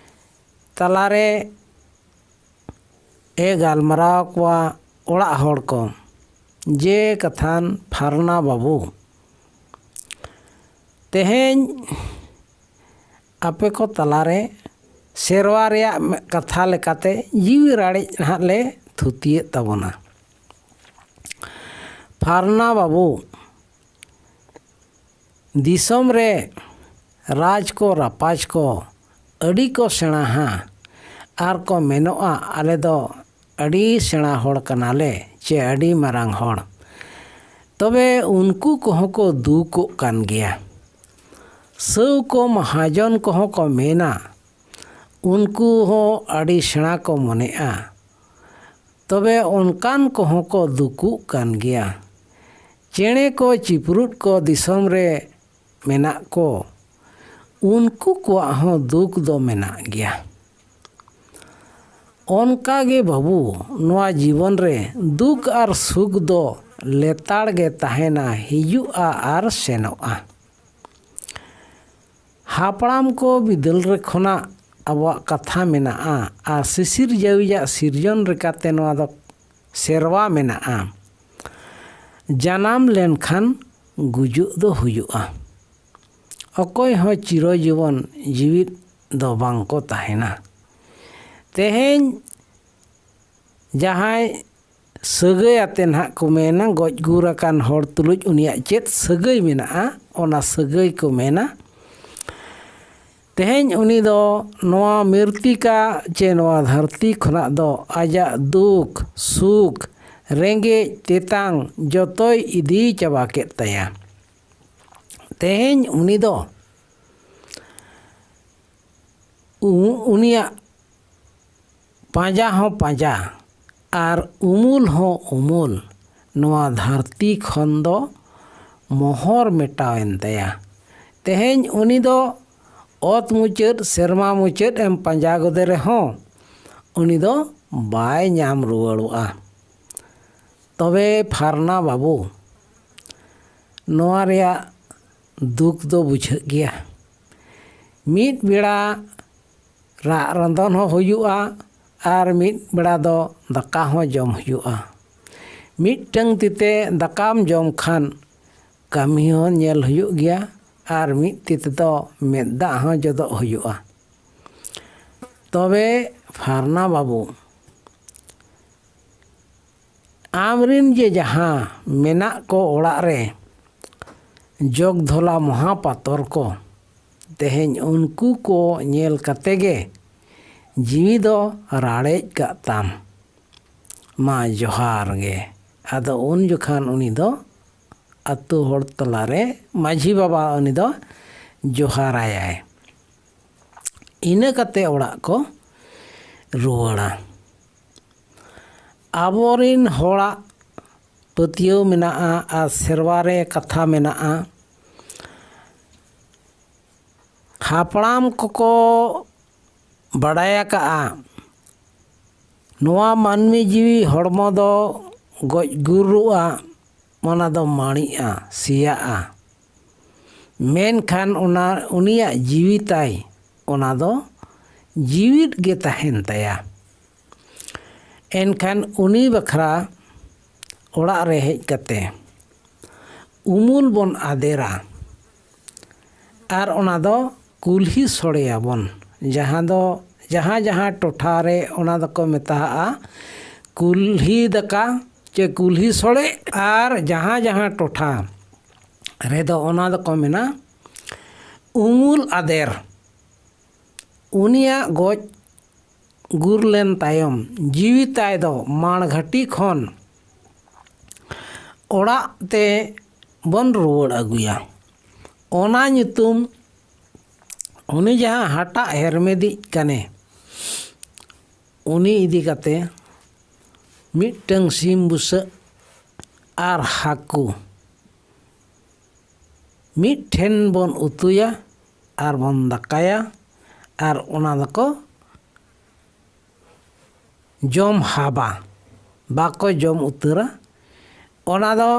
ᱛᱟᱞᱟᱨᱮ ᱮ ᱜᱟᱞᱢᱟᱨᱟᱣ ᱠᱚᱣᱟ ᱚᱲᱟᱜ ᱦᱚᱲ ᱠᱚ, ᱡᱮ ᱠᱟᱛᱷᱟᱱ ᱯᱷᱟᱨᱱᱟ ᱵᱟᱹᱵᱩ, ᱛᱮᱦᱮᱧ ᱟᱯᱮ ᱠᱚ ᱛᱟᱞᱟᱨᱮ ᱥᱮᱨᱣᱟ ᱨᱮᱭᱟᱜ ᱠᱟᱛᱷᱟ ᱞᱮᱠᱟᱛᱮ ᱡᱤᱣᱤ ᱨᱟᱲᱮᱡ ᱱᱟᱦᱟᱜ ᱞᱮ ᱛᱷᱩᱛᱤᱭᱮᱫ ᱛᱟᱵᱚᱱᱟ᱾ ᱯᱷᱟᱨᱱᱟ ᱵᱟᱹᱵᱩ, ᱫᱤᱥᱚᱢ ᱨᱮ ᱨᱟᱡᱽ ᱠᱚ ᱨᱟᱯᱟᱡᱽ ᱠᱚ ᱟᱹᱰᱤ ᱠᱚ ᱥᱮᱬᱟᱦᱟ ᱟᱨ ᱠᱚ ᱢᱮᱱᱚᱜᱼᱟ, ᱟᱞᱮ ᱫᱚ ᱟᱹᱰᱤ ᱥᱮᱬᱟ ᱦᱚᱲ ᱠᱟᱱᱟᱞᱮ ᱪᱮ ᱟᱹᱰᱤ ᱢᱟᱨᱟᱝ ᱦᱚᱲ᱾ ᱛᱚᱵᱮ ᱩᱱᱠᱩ ᱠᱚᱦᱚᱸ ᱠᱚ ᱫᱩᱠᱚᱜ ᱠᱟᱱ ᱜᱮᱭᱟ᱾ ᱥᱟᱹᱣ ᱠᱚ ᱢᱟᱦᱟᱡᱚᱱ ᱠᱚᱦᱚᱸ ᱠᱚ ᱢᱮᱱᱟ, ᱩᱱᱠᱩ ᱦᱚᱸ ᱟᱹᱰᱤ ᱥᱮᱬᱟ ᱠᱚ ᱢᱚᱱᱮᱜᱼᱟ᱾ ᱛᱚᱵᱮ ᱚᱱᱠᱟᱱ ᱠᱚᱦᱚᱸ ᱠᱚ ᱫᱩᱠᱩᱜ ᱠᱟᱱ ᱜᱮᱭᱟ᱾ ᱪᱮᱬᱮ ᱠᱚ ᱪᱤᱯᱨᱩᱫ ᱠᱚ ᱫᱤᱥᱚᱢ ᱨᱮ ᱢᱮᱱᱟᱜ ᱠᱚ, ᱩᱱᱠᱩ ᱠᱚᱣᱟᱜ ᱦᱚᱸ ᱫᱩᱠ ᱫᱚ ᱢᱮᱱᱟᱜ ᱜᱮᱭᱟ᱾ ᱚᱱᱠᱟ ᱜᱮ ᱵᱟᱹᱵᱩ, ᱱᱚᱣᱟ ᱡᱤᱵᱚᱱ ᱨᱮ ᱫᱩᱠ ᱟᱨ ᱥᱩᱠ ᱫᱚ ᱞᱮᱛᱟᱲ ᱜᱮ ᱛᱟᱦᱮᱱᱟ, ᱦᱤᱡᱩᱜᱼᱟ ᱟᱨ ᱥᱮᱱᱚᱜᱼᱟ᱾ ᱦᱟᱯᱲᱟᱢ ᱠᱚ ᱵᱤᱫᱟᱹᱞ ᱨᱮ ᱠᱷᱚᱱᱟᱜ ᱟᱵᱚᱣᱟᱜ ᱠᱟᱛᱷᱟ ᱢᱮᱱᱟᱜᱼᱟ ᱟᱨ ᱥᱤᱥᱤᱨ ᱡᱟᱹᱣᱤᱡᱟᱜ ᱥᱤᱨᱡᱚᱱ ᱞᱮᱠᱟᱛᱮ ᱱᱚᱣᱟ ᱫᱚ ᱥᱮᱨᱣᱟ ᱢᱮᱱᱟᱜᱼᱟ᱾ ᱡᱟᱱᱟᱢ ᱞᱮᱱᱠᱷᱟᱱ ᱜᱩᱡᱩᱜ ᱫᱚ ᱦᱩᱭᱩᱜᱼᱟ᱾ ᱚᱠᱚᱭ ᱦᱚᱸ ᱪᱤᱨᱚ ᱡᱤᱵᱚᱱ ᱡᱤᱣᱤᱫ ᱫᱚ ᱵᱟᱝ ᱠᱚ ᱛᱟᱦᱮᱱᱟ᱾ ᱛᱮᱦᱮᱧ ᱡᱟᱦᱟᱸᱭ ᱥᱟᱹᱜᱟᱹᱭ ᱟᱛᱮ ᱱᱟᱦᱟᱜ ᱠᱚ ᱢᱮᱱᱟ, ᱜᱚᱡ ᱜᱩᱨ ᱟᱠᱟᱱ ᱦᱚᱲ ᱛᱩᱞᱩᱡ ᱩᱱᱤᱭᱟᱜ ᱪᱮᱫ ᱥᱟᱹᱜᱟᱹᱭ ᱢᱮᱱᱟᱜᱼᱟ, ᱚᱱᱟ ᱥᱟᱹᱜᱟᱹᱭ ᱠᱚ ᱢᱮᱱᱟ᱾ ᱛᱮᱦᱮᱧ ᱩᱱᱤ ᱫᱚ ᱱᱚᱣᱟ ᱢᱤᱨᱛᱤᱠᱟ ᱪᱮ ᱱᱚᱣᱟ ᱫᱷᱟᱹᱨᱛᱤ ᱠᱷᱚᱱᱟᱜ ᱫᱚ ᱟᱡᱟᱜ ᱫᱩᱠ, ᱥᱩᱠ, ᱨᱮᱸᱜᱮᱡ ᱛᱮᱛᱟᱝ ᱡᱚᱛᱚᱭ ᱤᱫᱤ ᱪᱟᱵᱟ ᱠᱮᱫ ᱛᱟᱭᱟ᱾ ᱛᱮᱦᱮᱧ ᱩᱱᱤ ᱫᱚ ᱩ- ᱩᱱᱤᱭᱟᱜ ᱯᱟᱸᱡᱟ ᱦᱚᱸ ᱯᱟᱸᱡᱟ ᱟᱨ ᱩᱢᱩᱞ ᱦᱚᱸ ᱩᱢᱩᱞ ᱱᱚᱣᱟ ᱫᱷᱟᱹᱨᱛᱤ ᱠᱷᱚᱱ ᱫᱚ ᱢᱚᱦᱚᱨ ᱢᱮᱴᱟᱣᱮᱱ ᱛᱟᱭᱟ᱾ ᱛᱮᱦᱮᱧ ᱩᱱᱤ ᱫᱚ ᱚᱛ ᱢᱩᱪᱟᱹᱫ, ᱥᱮᱨᱢᱟ ᱢᱩᱪᱟᱹᱫ ᱮᱢ ᱯᱟᱸᱡᱟ ᱜᱚᱫᱮ ᱨᱮᱦᱚᱸ ᱩᱱᱤ ᱫᱚ ᱵᱟᱭ ᱧᱟᱢ ᱨᱩᱣᱟᱹᱲᱚᱜᱼᱟ᱾ ᱛᱚᱵᱮ ᱯᱷᱟᱨᱱᱟ ᱵᱟᱹᱵᱩ, ᱱᱚᱣᱟ ᱨᱮᱭᱟᱜ ᱫᱩᱠ ᱫᱚ ᱵᱩᱡᱷᱟᱹᱜ ᱜᱮᱭᱟ᱾ ᱢᱤᱫ ᱵᱮᱲᱟ ᱨᱟᱜ ᱨᱟᱸᱫᱚᱱ ᱦᱚᱸ ᱦᱩᱭᱩᱜᱼᱟ ᱟᱨ ᱢᱤᱫ ᱵᱮᱲᱟ ᱫᱚ ᱫᱟᱠᱟ ᱦᱚᱸ ᱡᱚᱢ ᱦᱩᱭᱩᱜᱼᱟ᱾ ᱢᱤᱫᱴᱟᱝ ᱛᱤᱛᱮ ᱫᱟᱠᱟᱢ ᱡᱚᱢ ᱠᱷᱟᱱ ᱠᱟᱹᱢᱤ ᱦᱚᱸ ᱧᱮᱞ ᱦᱩᱭᱩᱜ ᱜᱮᱭᱟ ᱟᱨ ᱢᱤᱫ ᱛᱤ ᱛᱮᱫᱚ ᱢᱮᱫ ᱫᱟᱜ ᱦᱚᱸ ᱡᱚᱫᱚᱜ ᱦᱩᱭᱩᱜᱼᱟ᱾ ᱛᱚᱵᱮ ᱯᱷᱟᱨᱱᱟ ᱵᱟᱹᱵᱩ, ᱟᱢᱨᱤᱱ ᱡᱮ ᱡᱟᱦᱟᱸ ᱢᱮᱱᱟᱜ ᱠᱚ ᱚᱲᱟᱜ ᱨᱮ ᱡᱚᱜᱽᱫᱷᱚᱞᱟ ᱢᱚᱦᱟᱯᱟᱛᱚᱨ ᱠᱚ, ᱛᱮᱦᱮᱧ ᱩᱱᱠᱩ ᱠᱚ ᱧᱮᱞ ᱠᱟᱛᱮ ᱜᱮ ᱡᱤᱣᱤ ᱫᱚ ᱨᱟᱲᱮᱡ ᱠᱟᱜ ᱛᱟᱢ᱾ ᱢᱟ ᱡᱚᱦᱟᱨ ᱜᱮ᱾ ᱟᱫᱚ ᱩᱱ ᱡᱚᱠᱷᱟᱱ ᱩᱱᱤ ᱫᱚ ᱟᱛᱳ ᱦᱚᱲ ᱛᱟᱞᱟᱨᱮ ᱢᱟᱹᱡᱷᱤ ᱵᱟᱵᱟ ᱩᱱᱤ ᱫᱚ ᱡᱚᱦᱟᱨᱟᱭᱟᱭ᱾ ᱤᱱᱟᱹ ᱠᱟᱛᱮ ᱚᱲᱟᱜ ᱠᱚ ᱨᱩᱣᱟᱹᱲᱟ᱾ ᱟᱵᱚᱨᱤᱱ ᱦᱚᱲᱟᱜ ᱯᱟᱹᱛᱭᱟᱹᱣ ᱢᱮᱱᱟᱜᱼᱟ ᱟᱨ ᱥᱮᱨᱣᱟ ᱨᱮ ᱠᱟᱛᱷᱟ ᱢᱮᱱᱟᱜᱼᱟ, ᱦᱟᱯᱲᱟᱢ ᱠᱚᱠᱚ ᱵᱟᱰᱟᱭ ᱟᱠᱟᱫᱼᱟ, ᱱᱚᱣᱟ ᱢᱟᱹᱱᱢᱤ ᱡᱤᱣᱤ ᱦᱚᱲᱢᱚ ᱫᱚ ᱜᱚᱡ ᱜᱩᱨᱩᱜᱼᱟ, ᱚᱱᱟ ᱫᱚ ᱢᱟᱹᱲᱤᱜᱼᱟ, ᱥᱮᱭᱟᱜᱼᱟ᱾ ᱢᱮᱱᱠᱷᱟᱱ ᱚᱱᱟ ᱩᱱᱤᱭᱟᱜ ᱡᱤᱣᱤ ᱛᱟᱭ, ᱚᱱᱟ ᱫᱚ ᱡᱤᱣᱤᱫ ᱜᱮ ᱛᱟᱦᱮᱱ ᱛᱟᱭᱟ᱾ ᱮᱱᱠᱷᱟᱱ ᱩᱱᱤ ᱵᱟᱠᱷᱨᱟ ᱚᱲᱟᱜ ᱨᱮ ᱦᱮᱡ ᱠᱟᱛᱮ ᱩᱢᱩᱞ ᱵᱚᱱ ᱟᱫᱮᱨᱟ ᱟᱨ ᱚᱱᱟ ᱫᱚ ᱠᱩᱞᱦᱤ ᱥᱚᱲᱮᱭᱟᱵᱚᱱ, ᱡᱟᱦᱟᱸ ᱫᱚ ᱡᱟᱦᱟᱸ ᱡᱟᱦᱟᱸ ᱴᱚᱴᱷᱟ ᱨᱮ ᱚᱱᱟ ᱫᱚᱠᱚ ᱢᱮᱛᱟᱜᱼᱟ ᱠᱩᱞᱦᱤ ᱫᱟᱠᱟ ᱪᱮ ᱠᱩᱞᱦᱤ ᱥᱚᱲᱮ, ᱟᱨ ᱡᱟᱦᱟᱸ ᱡᱟᱦᱟᱸ ᱴᱚᱴᱷᱟ ᱨᱮᱫᱚ ᱚᱱᱟ ᱫᱚᱠᱚ ᱢᱮᱱᱟ ᱩᱢᱩᱞ ᱟᱫᱮᱨ᱾ ᱩᱱᱤᱭᱟᱜ ᱜᱚᱡ ᱜᱩᱨ ᱞᱮᱱ ᱛᱟᱭᱚᱢ ᱡᱤᱣᱤ ᱛᱟᱭ ᱫᱚ ᱢᱟᱲᱜᱷᱟᱹᱴᱤ ᱠᱷᱚᱱ ᱚᱲᱟᱜ ᱛᱮ ᱵᱚᱱ ᱨᱩᱣᱟᱹᱲ ᱟᱹᱜᱩᱭᱟ᱾ ᱚᱱᱟ ᱧᱩᱛᱩᱢ, ᱩᱱᱤ ᱡᱟᱦᱟᱸ ᱦᱟᱴᱟᱜ ᱦᱮᱨᱢᱮᱫᱤᱡ ᱠᱟᱱᱮ, ᱩᱱᱤ ᱤᱫᱤ ᱠᱟᱛᱮ ᱢᱤᱫᱴᱟᱹᱝ ᱥᱤᱢ ᱵᱩᱥᱟᱹᱜ ᱟᱨ ᱦᱟᱹᱠᱩ ᱢᱤᱫ ᱴᱷᱮᱱ ᱵᱚᱱ ᱩᱛᱩᱭᱟ ᱟᱨ ᱵᱚᱱ ᱫᱟᱠᱟᱭᱟ, ᱟᱨ ᱚᱱᱟ ᱫᱚᱠᱚ ᱡᱚᱢ ᱦᱟᱵᱟ, ᱵᱟᱠᱚ ᱡᱚᱢ ᱩᱛᱟᱹᱨᱟ᱾ ᱚᱱᱟ ᱫᱚ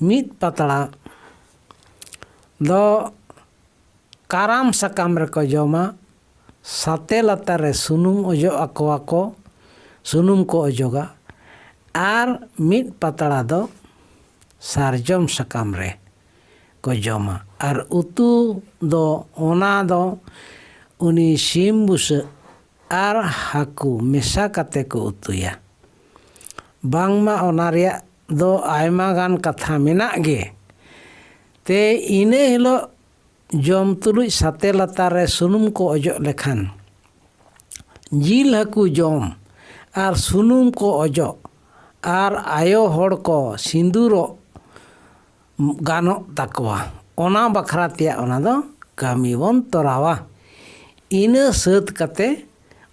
ᱢᱤᱫ ᱯᱟᱛᱲᱟ ᱫᱚ ᱠᱟᱨᱟᱢ ᱥᱟᱠᱟᱢ ᱨᱮᱠᱚ ᱡᱚᱢᱟ, ᱥᱟᱛᱮ ᱞᱟᱛᱟᱨ ᱨᱮ ᱥᱩᱱᱩᱢ ᱚᱡᱚᱜ ᱟᱠᱚᱣᱟ ᱠᱚ, ᱥᱩᱱᱩᱢ ᱠᱚ ᱚᱡᱚᱜᱟ, ᱟᱨ ᱢᱤᱫ ᱯᱟᱛᱲᱟ ᱫᱚ ᱥᱟᱨᱡᱚᱢ ᱥᱟᱠᱟᱢ ᱨᱮ ᱠᱚ ᱡᱚᱢᱟ᱾ ᱟᱨ ᱩᱛᱩ ᱫᱚ, ᱚᱱᱟ ᱫᱚ ᱩᱱᱤ ᱥᱤᱢ ᱵᱩᱥᱟᱹᱜ ᱟᱨ ᱦᱟᱹᱠᱩ ᱢᱮᱥᱟ ᱠᱟᱛᱮ ᱠᱚ ᱩᱛᱩᱭᱟ᱾ ᱵᱟᱝᱢᱟ ᱚᱱᱟ ᱨᱮᱭᱟᱜ ᱫᱚ ᱟᱭᱢᱟ ᱜᱟᱱ ᱠᱟᱛᱷᱟ ᱢᱮᱱᱟᱜ ᱜᱮ᱾ ᱛᱮ ᱤᱱᱟᱹ ᱦᱤᱞᱳᱜ ᱡᱚᱢ ᱛᱩᱞᱩᱡ ᱥᱟᱛᱮ ᱞᱟᱛᱟᱨ ᱨᱮ ᱥᱩᱱᱩᱢ ᱠᱚ ᱚᱡᱚᱜ ᱞᱮᱠᱷᱟᱱ, ᱡᱤᱞ ᱦᱟᱹᱠᱩ ᱡᱚᱢ ᱟᱨ ᱥᱩᱱᱩᱢ ᱠᱚ ᱚᱡᱚᱜ ᱟᱨ ᱟᱭᱳ ᱦᱚᱲ ᱠᱚ ᱥᱤᱸᱫᱩᱨᱚᱜ ᱜᱟᱱᱚᱜ ᱛᱟᱠᱚᱣᱟ, ᱚᱱᱟ ᱵᱟᱠᱷᱨᱟ ᱛᱮᱭᱟᱜ ᱚᱱᱟ ᱫᱚ ᱠᱟᱹᱢᱤ ᱵᱚᱱ ᱛᱚᱨᱟᱣᱟ᱾ ᱤᱱᱟᱹ ᱥᱟᱹᱛ ᱠᱟᱛᱮ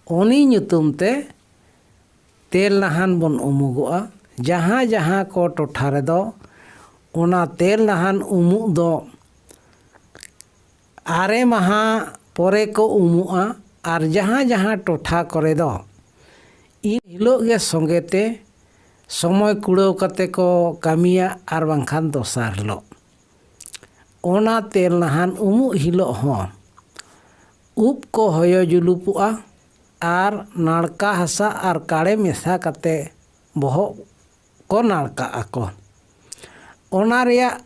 ᱩᱱᱤ ᱧᱩᱛᱩᱢ ᱛᱮ ᱛᱮᱞ ᱱᱟᱦᱟᱱ ᱵᱚᱱ ᱩᱢᱩᱜᱚᱜᱼᱟ᱾ ᱡᱟᱦᱟᱸ ᱡᱟᱦᱟᱸ ᱠᱚ ᱴᱚᱴᱷᱟ ᱨᱮᱫᱚ ᱚᱱᱟ ᱛᱮᱞ ᱱᱟᱦᱟᱱ ᱩᱢᱩᱜ ᱫᱚ ᱟᱨᱮ ᱢᱟᱦᱟ ᱯᱚᱨᱮ ᱠᱚ ᱩᱢᱩᱜᱼᱟ, ᱟᱨ ᱡᱟᱦᱟᱸ ᱡᱟᱦᱟᱸ ᱴᱚᱴᱷᱟ ᱠᱚᱨᱮ ᱫᱚ ᱤᱱ ᱦᱤᱞᱳᱜ ᱜᱮ ᱥᱚᱸᱜᱮ ᱛᱮ ᱥᱚᱢᱚᱭ ᱠᱩᱲᱟᱹᱣ ᱠᱟᱛᱮ ᱠᱚ ᱠᱟᱹᱢᱤᱭᱟ, ᱟᱨ ᱵᱟᱝᱠᱷᱟᱱ ᱫᱚᱥᱟᱨ ᱦᱤᱞᱳᱜ᱾ ᱚᱱᱟ ᱛᱮᱞ ᱱᱟᱦᱟᱱ ᱩᱢᱩᱜ ᱦᱤᱞᱳᱜ ᱦᱚᱸ ᱩᱵ ᱠᱚ ᱦᱚᱭᱚ ᱡᱩᱞᱩᱯᱚᱜᱼᱟ ᱟᱨ ᱱᱟᱲᱠᱟ ᱦᱟᱥᱟ ᱟᱨ ᱠᱟᱲᱮ ᱢᱮᱥᱟ ᱠᱟᱛᱮ ᱵᱚᱦᱚᱜ ᱠᱚ ᱱᱟᱲᱠᱟᱜ ᱟᱠᱚ᱾ ᱚᱱᱟ ᱨᱮᱭᱟᱜ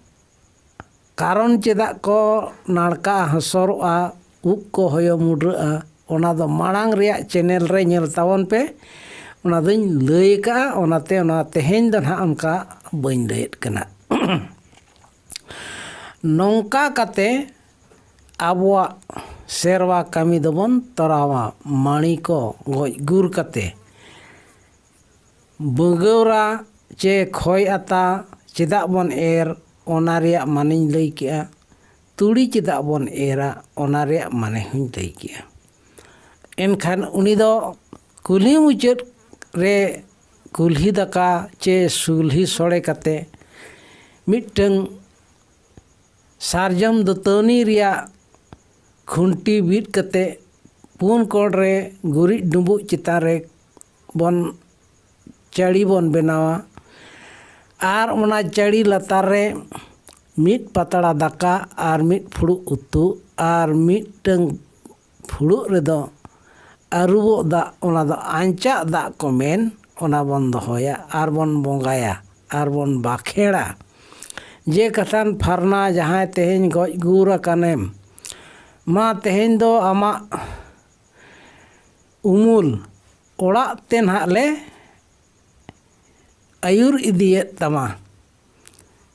ᱠᱟᱨᱚᱱ ᱪᱮᱫᱟᱜ ᱠᱚ ᱱᱟᱲᱠᱟ ᱦᱚᱥᱚᱨᱚᱜᱼᱟ, ᱩᱵ ᱠᱚ ᱦᱚᱭᱚ ᱢᱩᱰᱨᱟᱹᱜᱼᱟ, ᱚᱱᱟ ᱫᱚ ᱢᱟᱲᱟᱝ ᱨᱮᱭᱟᱜ ᱪᱮᱱᱮᱞ ᱨᱮ ᱧᱮᱞ ᱛᱟᱵᱚᱱ ᱯᱮ᱾ ᱚᱱᱟ ᱫᱚᱧ ᱞᱟᱹᱭ ᱟᱠᱟᱫᱼᱟ, ᱚᱱᱟᱛᱮ ᱚᱱᱟ ᱛᱮᱦᱮᱧ ᱫᱚ ᱱᱟᱦᱟᱜ ᱚᱱᱠᱟ ᱵᱟᱹᱧ ᱞᱟᱹᱭᱮᱫ ᱠᱟᱱᱟ᱾ ᱱᱚᱝᱠᱟ ᱠᱟᱛᱮ ᱟᱵᱚᱣᱟᱜ ᱥᱮᱨᱣᱟ ᱠᱟᱹᱢᱤ ᱫᱚᱵᱚᱱ ᱛᱚᱨᱟᱣᱟ᱾ ᱢᱟᱹᱲᱤ ᱠᱚ ᱜᱚᱡ ᱜᱩᱨ ᱠᱟᱛᱮ ᱵᱟᱹᱜᱟᱹᱣᱨᱟ ᱪᱮ ᱠᱷᱚᱭ ᱟᱛᱟ ᱪᱮᱫᱟᱜ ᱵᱚᱱ ᱮᱨ, ᱚᱱᱟ ᱨᱮᱭᱟᱜ ᱢᱟᱱᱮᱧ ᱞᱟᱹᱭ ᱠᱮᱜᱼᱟ᱾ ᱛᱩᱲᱤ ᱪᱮᱫᱟᱜ ᱵᱚᱱ ᱮᱨᱟ, ᱚᱱᱟ ᱨᱮᱭᱟᱜ ᱢᱟᱱᱮ ᱦᱚᱸᱧ ᱞᱟᱹᱭ ᱠᱮᱜᱼᱟ᱾ ᱮᱱᱠᱷᱟᱱ ᱩᱱᱤ ᱫᱚ ᱠᱩᱞᱦᱤ ᱢᱩᱪᱟᱹᱫ ᱨᱮ ᱠᱩᱞᱦᱤ ᱫᱟᱠᱟ ᱪᱮ ᱥᱩᱞᱦᱤ ᱥᱚᱲᱮ ᱠᱟᱛᱮ ᱢᱤᱫᱴᱟᱹᱝ ᱥᱟᱨᱡᱚᱢ ᱫᱟᱹᱛᱟᱹᱣᱱᱤ ᱨᱮᱭᱟᱜ ᱠᱷᱩᱱᱴᱤ ᱵᱤᱫ ᱠᱟᱛᱮ ᱯᱩᱱ ᱠᱚᱬ ᱨᱮ ᱜᱩᱨᱤᱡ ᱰᱩᱸᱵᱩᱜ ᱪᱮᱛᱟᱱ ᱨᱮ ᱵᱚᱱ ᱪᱟᱹᱲᱤ ᱵᱚᱱ ᱵᱮᱱᱟᱣᱟ᱾ ᱟᱨ ᱚᱱᱟ ᱪᱟᱹᱲᱤ ᱞᱟᱛᱟᱨ ᱨᱮ ᱢᱤᱫ ᱯᱟᱛᱲᱟ ᱫᱟᱠᱟ ᱟᱨ ᱢᱤᱫ ᱯᱷᱩᱲᱩᱜ ᱩᱛᱩ ᱟᱨ ᱢᱤᱫᱴᱟᱹᱝ ᱯᱷᱩᱲᱩᱜ ᱨᱮᱫᱚ ᱟᱹᱨᱩᱵᱚᱜ ᱫᱟᱜ, ᱚᱱᱟ ᱫᱚ ᱟᱧᱪᱟᱜ ᱫᱟᱜ ᱠᱚ ᱢᱮᱱ, ᱚᱱᱟ ᱵᱚᱱ ᱫᱚᱦᱚᱭᱟ ᱟᱨ ᱵᱚᱱ ᱵᱚᱸᱜᱟᱭᱟ ᱟᱨ ᱵᱚᱱ ᱵᱟᱠᱷᱮᱲᱟ ᱡᱮ, ᱠᱟᱛᱷᱟᱱ ᱯᱷᱟᱨᱱᱟ, ᱡᱟᱦᱟᱸᱭ ᱛᱮᱦᱮᱧ ᱜᱚᱡ ᱜᱩᱨ ᱟᱠᱟᱱᱮᱢ, ᱢᱟ ᱛᱮᱦᱮᱧ ᱫᱚ ᱟᱢᱟᱜ ᱩᱢᱩᱞ ᱚᱲᱟᱜ ᱛᱮ ᱱᱟᱦᱟᱜ ᱞᱮ ᱟᱹᱭᱩᱨ ᱤᱫᱤᱭᱮᱫ ᱛᱟᱢᱟ᱾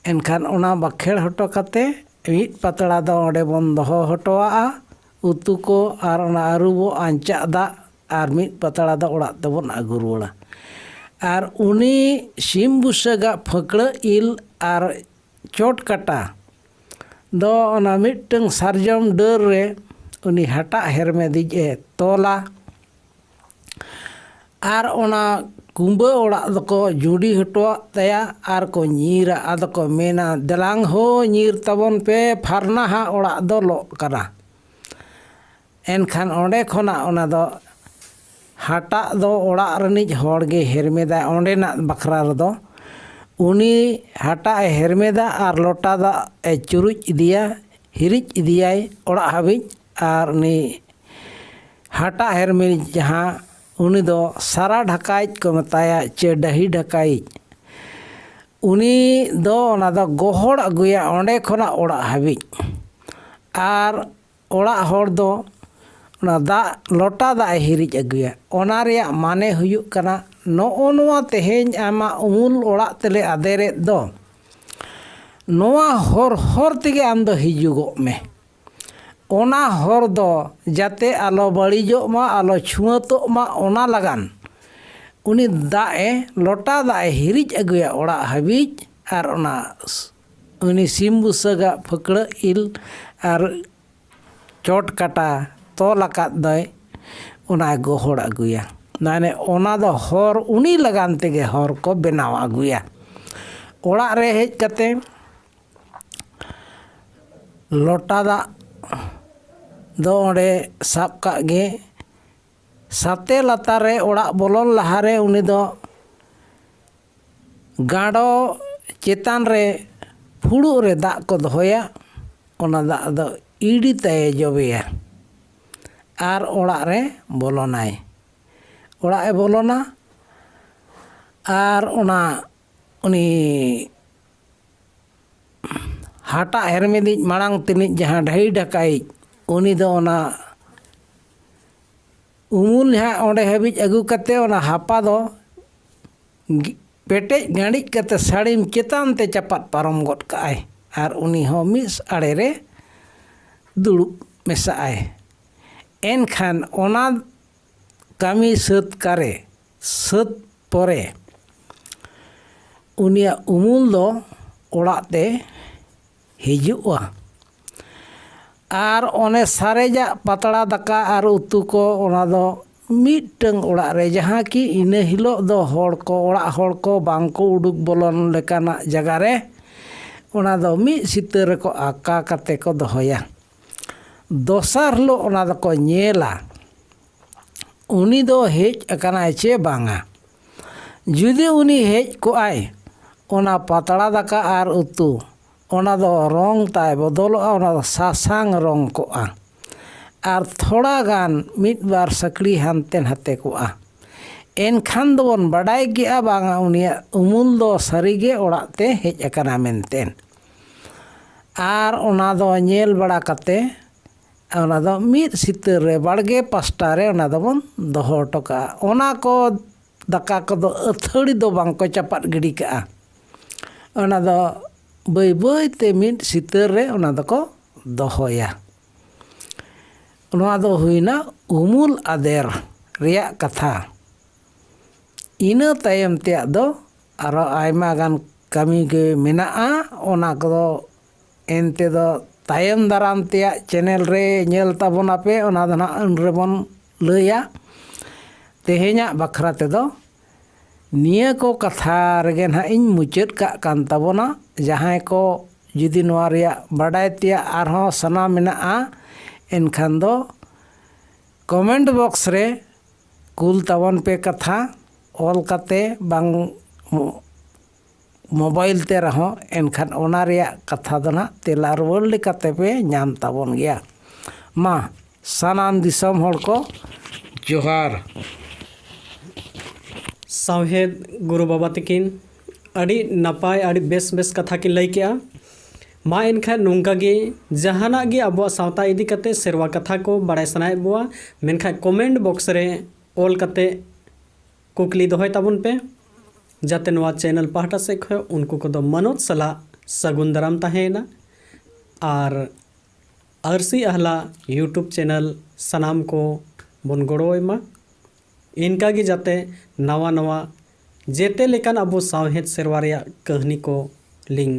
ᱮᱱᱠᱷᱟᱱ ᱚᱱᱟ ᱵᱟᱠᱷᱮᱲ ᱦᱚᱴᱚ ᱠᱟᱛᱮ ᱢᱤᱫ ᱯᱟᱛᱲᱟ ᱫᱚ ᱚᱸᱰᱮ ᱵᱚᱱ ᱫᱚᱦᱚ ᱦᱚᱴᱚᱣᱟᱜᱼᱟ, ᱩᱛᱩ ᱠᱚ ᱟᱨ ᱚᱱᱟ ᱟᱹᱨᱩᱵᱚᱜ ᱟᱧᱪᱟᱜ ᱫᱟᱜ, ᱟᱨ ᱢᱤᱫ ᱯᱟᱛᱲᱟ ᱫᱚ ᱚᱲᱟᱜ ᱛᱮᱵᱚᱱ ᱟᱹᱜᱩ ᱨᱩᱣᱟᱹᱲᱟ᱾ ᱟᱨ ᱩᱱᱤ ᱥᱤᱢ ᱵᱩᱥᱟᱹᱜᱟᱜ ᱯᱷᱟᱹᱠᱲᱟᱹ ᱤᱞ ᱟᱨ ᱪᱚᱴ ᱠᱟᱴᱟ ᱫᱚ ᱚᱱᱟ ᱢᱤᱫᱴᱟᱹᱝ ᱥᱟᱨᱡᱚᱢ ᱰᱟᱹᱨ ᱨᱮ ᱩᱱᱤ ᱦᱟᱴᱟᱜ ᱦᱮᱨᱢᱮᱫᱤᱡ ᱮ ᱛᱚᱞᱟ᱾ ᱟᱨ ᱚᱱᱟ ᱠᱩᱢᱵᱟᱹ ᱚᱲᱟᱜ ᱫᱚᱠᱚ ᱡᱩᱸᱰᱤ ᱦᱚᱴᱚᱣᱟᱜ ᱛᱟᱭᱟ ᱟᱨ ᱠᱚ ᱧᱤᱨᱟ᱾ ᱟᱫᱚ ᱠᱚ ᱢᱮᱱᱟ, "ᱫᱮᱞᱟᱝ ᱦᱳ, ᱧᱤᱨ ᱛᱟᱵᱚᱱ ᱯᱮ, ᱯᱷᱟᱨᱱᱟ ᱦᱟᱸᱜ ᱚᱲᱟᱜ ᱫᱚ ᱞᱚᱜ ᱠᱟᱱᱟ᱾" ᱮᱱᱠᱷᱟᱱ ᱚᱸᱰᱮ ᱠᱷᱚᱱᱟᱜ ᱚᱱᱟ ᱫᱚ ᱦᱟᱴᱟᱜ ᱫᱚ ᱚᱲᱟᱜ ᱨᱤᱱᱤᱡ ᱦᱚᱲ ᱜᱮ ᱦᱮᱨᱢᱮᱫᱟᱭ᱾ ᱚᱸᱰᱮᱱᱟᱜ ᱵᱟᱠᱷᱨᱟ ᱨᱮᱫᱚ ᱩᱱᱤ ᱦᱟᱴᱟᱜ ᱮ ᱦᱮᱨᱢᱮᱫᱟ ᱟᱨ ᱞᱚᱴᱟ ᱫᱟᱜ ᱮ ᱪᱩᱨᱩᱡ ᱤᱫᱤᱭᱟ, ᱦᱤᱨᱤᱡ ᱤᱫᱤᱭᱟᱭ ᱚᱲᱟᱜ ᱦᱟᱹᱵᱤᱡ᱾ ᱟᱨ ᱩᱱᱤ ᱦᱟᱴᱟᱜ ᱦᱮᱨᱢᱮᱫ ᱡᱟᱦᱟᱸ, ᱩᱱᱤ ᱫᱚ ᱥᱟᱨᱟ ᱰᱷᱟᱠᱟᱭᱤᱡ ᱠᱚ ᱢᱮᱛᱟᱭᱟ, ᱪᱮ ᱰᱟᱹᱦᱤ ᱰᱷᱟᱠᱟᱭᱤᱡ᱾ ᱩᱱᱤ ᱫᱚ ᱚᱱᱟ ᱫᱚ ᱜᱚᱦᱚᱲ ᱟᱹᱜᱩᱭᱟ ᱚᱸᱰᱮ ᱠᱷᱚᱱᱟᱜ ᱚᱲᱟᱜ ᱦᱟᱹᱵᱤᱡ᱾ ᱟᱨ ᱚᱲᱟᱜ ᱦᱚᱲ ᱫᱚ ᱚᱱᱟ ᱫᱟᱜ, ᱞᱚᱴᱟ ᱫᱟᱜ ᱮ ᱦᱤᱨᱤᱡ ᱟᱹᱜᱩᱭᱟ᱾ ᱚᱱᱟ ᱨᱮᱭᱟᱜ ᱢᱟᱱᱮ ᱦᱩᱭᱩᱜ ᱠᱟᱱᱟ, ᱱᱚᱜᱼᱚ ᱱᱚᱣᱟ ᱛᱮᱦᱮᱧ ᱟᱢᱟᱜ ᱩᱢᱩᱞ ᱚᱲᱟᱜ ᱛᱮᱞᱮ ᱟᱫᱮᱨᱮᱫ ᱫᱚ, ᱱᱚᱣᱟ ᱦᱚᱨ ᱦᱚᱨ ᱛᱮᱜᱮ ᱟᱢ ᱫᱚ ᱦᱤᱡᱩᱜᱚᱜ ᱢᱮ᱾ ᱚᱱᱟ ᱦᱚᱨ ᱫᱚ ᱡᱟᱛᱮ ᱟᱞᱚ ᱵᱟᱹᱲᱤᱡᱚᱜ ᱢᱟ, ᱟᱞᱚ ᱪᱷᱩᱣᱟᱹᱛᱚᱜ ᱢᱟ, ᱚᱱᱟ ᱞᱟᱜᱟᱱ ᱩᱱᱤ ᱫᱟᱜ ᱮ, ᱞᱚᱴᱟ ᱫᱟᱜ ᱮ ᱦᱤᱨᱤᱡ ᱟᱹᱜᱩᱭᱟ ᱚᱲᱟᱜ ᱦᱟᱹᱵᱤᱡ, ᱟᱨ ᱚᱱᱟ ᱩᱱᱤ ᱥᱤᱢ ᱵᱩᱥᱟᱹᱜᱟᱜ ᱯᱷᱟᱹᱠᱲᱟᱹᱜ ᱤᱞ ᱟᱨ ᱪᱚᱴ ᱠᱟᱴᱟ ᱛᱚᱞ ᱟᱠᱟᱫ ᱫᱚᱭ, ᱚᱱᱟᱭ ᱜᱚᱦᱚᱲ ᱟᱹᱜᱩᱭᱟ᱾ ᱢᱟᱱᱮ ᱚᱱᱟ ᱫᱚ ᱦᱚᱨ, ᱩᱱᱤ ᱞᱟᱜᱟᱱ ᱛᱮᱜᱮ ᱦᱚᱨ ᱠᱚ ᱵᱮᱱᱟᱣ ᱟᱹᱜᱩᱭᱟ᱾ ᱚᱲᱟᱜ ᱨᱮ ᱦᱮᱡ ᱠᱟᱛᱮ ᱞᱚᱴᱟ ᱫᱟᱜ ᱫᱚ ᱚᱸᱰᱮ ᱥᱟᱵ ᱠᱟᱜ ᱜᱮ, ᱥᱟᱛᱮ ᱞᱟᱛᱟᱨ ᱨᱮ ᱚᱲᱟᱜ ᱵᱚᱞᱚᱱ ᱞᱟᱦᱟᱨᱮ ᱩᱱᱤ ᱫᱚ ᱜᱟᱸᱰᱚ ᱪᱮᱛᱟᱱ ᱨᱮ ᱯᱷᱩᱲᱩᱜ ᱨᱮ ᱫᱟᱜ ᱠᱚ ᱫᱚᱦᱚᱭᱟ᱾ ᱚᱱᱟ ᱫᱟᱜ ᱫᱚ ᱤᱰᱤ ᱛᱟᱭᱮ ᱡᱚᱵᱮᱭᱟ ᱟᱨ ᱚᱲᱟᱜ ᱨᱮ ᱵᱚᱞᱚᱱᱟᱭ᱾ ᱚᱲᱟᱜ ᱮ ᱵᱚᱞᱚᱱᱟ ᱟᱨ ᱚᱱᱟ ᱩᱱᱤ ᱦᱟᱴᱟᱜ ᱦᱮᱨᱢᱮᱫᱤᱡ ᱢᱟᱲᱟᱝ ᱛᱮᱱᱤᱡ ᱡᱟᱦᱟᱸ ᱰᱷᱟᱹᱭ ᱰᱷᱟᱠᱟᱭᱤᱡ, ᱩᱱᱤ ᱫᱚ ᱚᱱᱟ ᱩᱢᱩᱞ ᱡᱟᱦᱟᱸ ᱚᱸᱰᱮ ᱦᱟᱹᱵᱤᱡ ᱟᱹᱜᱩ ᱠᱟᱛᱮ ᱚᱱᱟ ᱦᱟᱯᱟ ᱫᱚ ᱜᱤ-, ᱯᱮᱴᱮᱡ ᱜᱟᱸᱰᱤᱡ ᱠᱟᱛᱮ ᱥᱟᱹᱲᱤᱢ ᱪᱮᱛᱟᱱ ᱛᱮ ᱪᱟᱯᱟᱫ ᱯᱟᱨᱚᱢ ᱜᱚᱫ ᱠᱟᱜᱼᱟᱭ ᱟᱨ ᱩᱱᱤ ᱦᱚᱸ ᱢᱤᱫ ᱟᱲᱮ ᱨᱮ ᱫᱩᱲᱩᱵ ᱢᱮᱥᱟᱜᱼᱟᱭ᱾ ᱮᱱᱠᱷᱟᱱ ᱚᱱᱟ ᱠᱟᱹᱢᱤ ᱥᱟᱹᱛ ᱠᱟᱨᱮ, ᱥᱟᱹᱛ ᱯᱚᱨᱮ ᱩᱱᱤᱭᱟᱜ ᱩᱢᱩᱞ ᱫᱚ ᱚᱲᱟᱜ ᱛᱮ ᱦᱤᱡᱩᱜᱼᱟ᱾ ᱟᱨ ᱚᱱᱮ ᱥᱟᱨᱮᱡᱟᱜ ᱯᱟᱛᱲᱟ ᱫᱟᱠᱟ ᱟᱨ ᱩᱛᱩ ᱠᱚ, ᱚᱱᱟ ᱫᱚ ᱢᱤᱫᱴᱟᱹᱝ ᱚᱲᱟᱜ ᱨᱮ, ᱡᱟᱦᱟᱸ ᱠᱤ ᱤᱱᱟᱹ ᱦᱤᱞᱳᱜ ᱫᱚ ᱦᱚᱲ ᱠᱚ, ᱚᱲᱟᱜ ᱦᱚᱲ ᱠᱚ ᱵᱟᱝ ᱠᱚ ᱩᱰᱩᱠ ᱵᱚᱞᱚᱱ ᱞᱮᱠᱟᱱᱟᱜ ᱡᱟᱭᱜᱟ ᱨᱮ, ᱚᱱᱟ ᱫᱚ ᱢᱤᱫ ᱥᱤᱛᱟᱹ ᱨᱮᱠᱚ ᱟᱠᱟ ᱠᱟᱛᱮ ᱠᱚ ᱫᱚᱦᱚᱭᱟ᱾ ᱫᱚᱥᱟᱨ ᱦᱤᱞᱳᱜ ᱚᱱᱟ ᱫᱚᱠᱚ ᱧᱮᱞᱟ, ᱩᱱᱤ ᱫᱚ ᱦᱮᱡ ᱟᱠᱟᱱᱟᱭ ᱪᱮ ᱵᱟᱝᱟ᱾ ᱡᱩᱫᱤ ᱩᱱᱤ ᱦᱮᱡ ᱠᱚᱜᱼᱟᱭ, ᱚᱱᱟ ᱯᱟᱛᱲᱟ ᱫᱟᱠᱟ ᱟᱨ ᱩᱛᱩ, ᱚᱱᱟ ᱫᱚ ᱨᱚᱝ ᱛᱟᱭ ᱵᱚᱫᱚᱞᱚᱜᱼᱟ, ᱚᱱᱟ ᱫᱚ ᱥᱟᱥᱟᱝ ᱨᱚᱝ ᱠᱚᱜᱼᱟ᱾ ᱟᱨ ᱛᱷᱚᱲᱟ ᱜᱟᱱ ᱢᱤᱫ ᱵᱟᱨ ᱥᱟᱹᱠᱲᱤ ᱦᱟᱱᱛᱮ ᱱᱟᱛᱮ ᱠᱚᱜᱼᱟ᱾ ᱮᱱᱠᱷᱟᱱ ᱫᱚᱵᱚᱱ ᱵᱟᱰᱟᱭ ᱠᱮᱜᱼᱟ, ᱵᱟᱝᱟ, ᱩᱱᱤᱭᱟᱜ ᱩᱢᱩᱞ ᱫᱚ ᱥᱟᱹᱨᱤᱜᱮ ᱚᱲᱟᱜ ᱛᱮ ᱦᱮᱡ ᱟᱠᱟᱱᱟ ᱢᱮᱱᱛᱮ᱾ ᱟᱨ ᱚᱱᱟ ᱫᱚ ᱧᱮᱞ ᱵᱟᱲᱟ ᱠᱟᱛᱮ, ᱚᱱᱟ ᱫᱚ ᱢᱤᱫ ᱥᱤᱛᱟᱹᱨ ᱨᱮ, ᱵᱟᱲᱜᱮ ᱯᱟᱥᱴᱟ ᱨᱮ ᱚᱱᱟ ᱫᱚᱵᱚᱱ ᱫᱚᱦᱚ ᱦᱚᱴᱚ ᱠᱟᱜᱼᱟ᱾ ᱚᱱᱟ ᱠᱚ ᱫᱟᱠᱟ ᱠᱚᱫᱚ ᱟᱹᱛᱷᱟᱹᱲᱤ ᱫᱚ ᱵᱟᱝ ᱠᱚ ᱪᱟᱯᱟᱫ ᱜᱤᱰᱤ ᱠᱟᱜᱼᱟ᱾ ᱚᱱᱟ ᱫᱚ ᱵᱟᱹᱭ ᱵᱟᱹᱭ ᱛᱮ ᱢᱤᱫ ᱥᱤᱛᱟᱹᱨ ᱨᱮ ᱚᱱᱟ ᱫᱚᱠᱚ ᱫᱚᱦᱚᱭᱟ᱾ ᱱᱚᱣᱟ ᱫᱚ ᱦᱩᱭᱱᱟ ᱩᱢᱩᱞ ᱟᱫᱮᱨ ᱨᱮᱭᱟᱜ ᱠᱟᱛᱷᱟ᱾ ᱤᱱᱟᱹ ᱛᱟᱭᱚᱢ ᱛᱮᱭᱟᱜ ᱫᱚ ᱟᱨᱚ ᱟᱭᱢᱟ ᱜᱟᱱ ᱠᱟᱹᱢᱤ ᱜᱮ ᱢᱮᱱᱟᱜᱼᱟ᱾ ᱚᱱᱟ ᱠᱚᱫᱚ ᱮᱱᱛᱮ ᱫᱚ ᱛᱟᱭᱚᱢ ᱫᱟᱨᱟᱢ ᱛᱮᱭᱟᱜ ᱪᱮᱱᱮᱞ ᱨᱮ ᱧᱮᱞ ᱛᱟᱵᱚᱱᱟᱯᱮ, ᱚᱱᱟ ᱫᱚ ᱱᱟᱦᱟᱜ ᱩᱱ ᱨᱮᱵᱚᱱ ᱞᱟᱹᱭᱟ᱾ ᱛᱮᱦᱮᱧᱟᱜ ᱵᱟᱠᱷᱨᱟ ᱛᱮᱫᱚ ᱱᱤᱭᱟᱹ ᱠᱚ ᱠᱟᱛᱷᱟ ᱨᱮᱜᱮ ᱱᱟᱦᱟᱜ ᱤᱧ ᱢᱩᱪᱟᱹᱫ ᱠᱟᱜ ᱠᱟᱱ ᱛᱟᱵᱚᱱᱟ᱾ ᱡᱟᱦᱟᱸᱭ ᱠᱚ ᱡᱩᱫᱤ ᱱᱚᱣᱟ ᱨᱮᱭᱟᱜ ᱵᱟᱰᱟᱭ ᱛᱮᱭᱟᱜ ᱟᱨᱦᱚᱸ ᱥᱟᱱᱟ ᱢᱮᱱᱟᱜᱼᱟ, ᱮᱱᱠᱷᱟᱱ ᱫᱚ ᱠᱚᱢᱮᱱᱴ ᱵᱚᱠᱥ ᱨᱮ ᱠᱩᱞ ᱛᱟᱵᱚᱱ ᱯᱮ ᱠᱟᱛᱷᱟ, ᱚᱞ ᱠᱟᱛᱮ ᱵᱟᱝ ᱢᱳᱵᱟᱭᱤᱞ ᱛᱮ ᱨᱮᱦᱚᱸ, ᱮᱱᱠᱷᱟᱱ ᱚᱱᱟ ᱨᱮᱭᱟᱜ ᱠᱟᱛᱷᱟ ᱫᱚ ᱱᱟᱦᱟᱜ ᱛᱮᱞᱟ ᱨᱩᱣᱟᱹᱲ ᱞᱮᱠᱟᱛᱮ ᱯᱮ ᱧᱟᱢ ᱛᱟᱵᱚᱱ ᱜᱮᱭᱟ᱾ ᱢᱟ, ᱥᱟᱱᱟᱢ ᱫᱤᱥᱚᱢ ᱦᱚᱲ ᱠᱚ ᱡᱚᱦᱟᱨ᱾ ᱥᱟᱶᱦᱮᱫ ᱜᱩᱨᱩ ᱵᱟᱵᱟ ᱛᱟᱹᱠᱤᱱ ᱟᱹᱰᱤ ᱱᱟᱯᱟᱭ, ᱟᱹᱰᱤ ᱵᱮᱥ ᱵᱮᱥ ᱠᱟᱛᱷᱟ ᱠᱤᱱ ᱞᱟᱹᱭ ᱠᱮᱜᱼᱟ᱾ ᱢᱟ ᱮᱱᱠᱷᱟᱱ ᱱᱚᱝᱠᱟ ᱜᱮ ᱡᱟᱦᱟᱱᱟᱜ ᱜᱮ ᱟᱵᱚᱣᱟᱜ ᱥᱟᱶᱛᱟ ᱤᱫᱤ ᱠᱟᱛᱮ ᱥᱮᱨᱣᱟ ᱠᱟᱛᱷᱟ ᱠᱚ ᱵᱟᱲᱟᱭ ᱥᱟᱱᱟᱭᱮᱫ ᱵᱚᱣᱟ, ᱢᱮᱱᱠᱷᱟᱱ ᱠᱚᱢᱮᱱᱴ ᱵᱚᱠᱥ ᱨᱮ ᱚᱞ ᱠᱟᱛᱮ ᱠᱩᱠᱞᱤ ᱫᱚᱦᱚᱭ ᱛᱟᱵᱚᱱ ᱯᱮ, ᱡᱟᱛᱮ ᱱᱚᱣᱟ ᱪᱮᱱᱮᱞ ᱯᱟᱦᱴᱟ ᱥᱮᱫ ᱠᱷᱚᱱ ᱩᱱᱠᱩ ᱠᱚᱫᱚ ᱢᱟᱱᱚᱛ ᱥᱟᱞᱟᱜ ᱥᱟᱹᱜᱩᱱ ᱫᱟᱨᱟᱢ ᱛᱟᱦᱮᱸᱭᱮᱱᱟ᱾ ᱟᱨ ᱟᱹᱨᱥᱤ ᱟᱦᱞᱟ YouTube ᱪᱮᱱᱮᱞ ᱥᱟᱱᱟᱢ ᱠᱚ ᱵᱚᱱ ᱜᱚᱲᱚᱭ ᱢᱟ᱾ ᱤᱱᱠᱟ ᱜᱮ ᱡᱟᱛᱮ ᱱᱟᱣᱟ ᱱᱟᱣᱟ ᱡᱮᱛᱮ ᱞᱮᱠᱟᱱ ᱟᱵᱚ ᱥᱟᱶᱦᱮᱫ ᱥᱮᱨᱣᱟ ᱨᱮᱭᱟᱜ ᱠᱟᱹᱦᱱᱤ ᱠᱚ ᱞᱤᱧ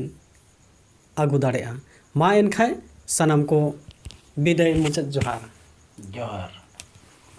ᱟᱹᱜᱩ ᱫᱟᱲᱮᱭᱟᱜᱼᱟ᱾ ᱢᱟ ᱮᱱᱠᱷᱟᱱ ᱥᱟᱱᱟᱢ ᱠᱚ ᱵᱤᱫᱟᱹᱭ, ᱢᱩᱪᱟᱹᱫ ᱡᱚᱦᱟᱨ᱾ ᱡᱚᱦᱟᱨ᱾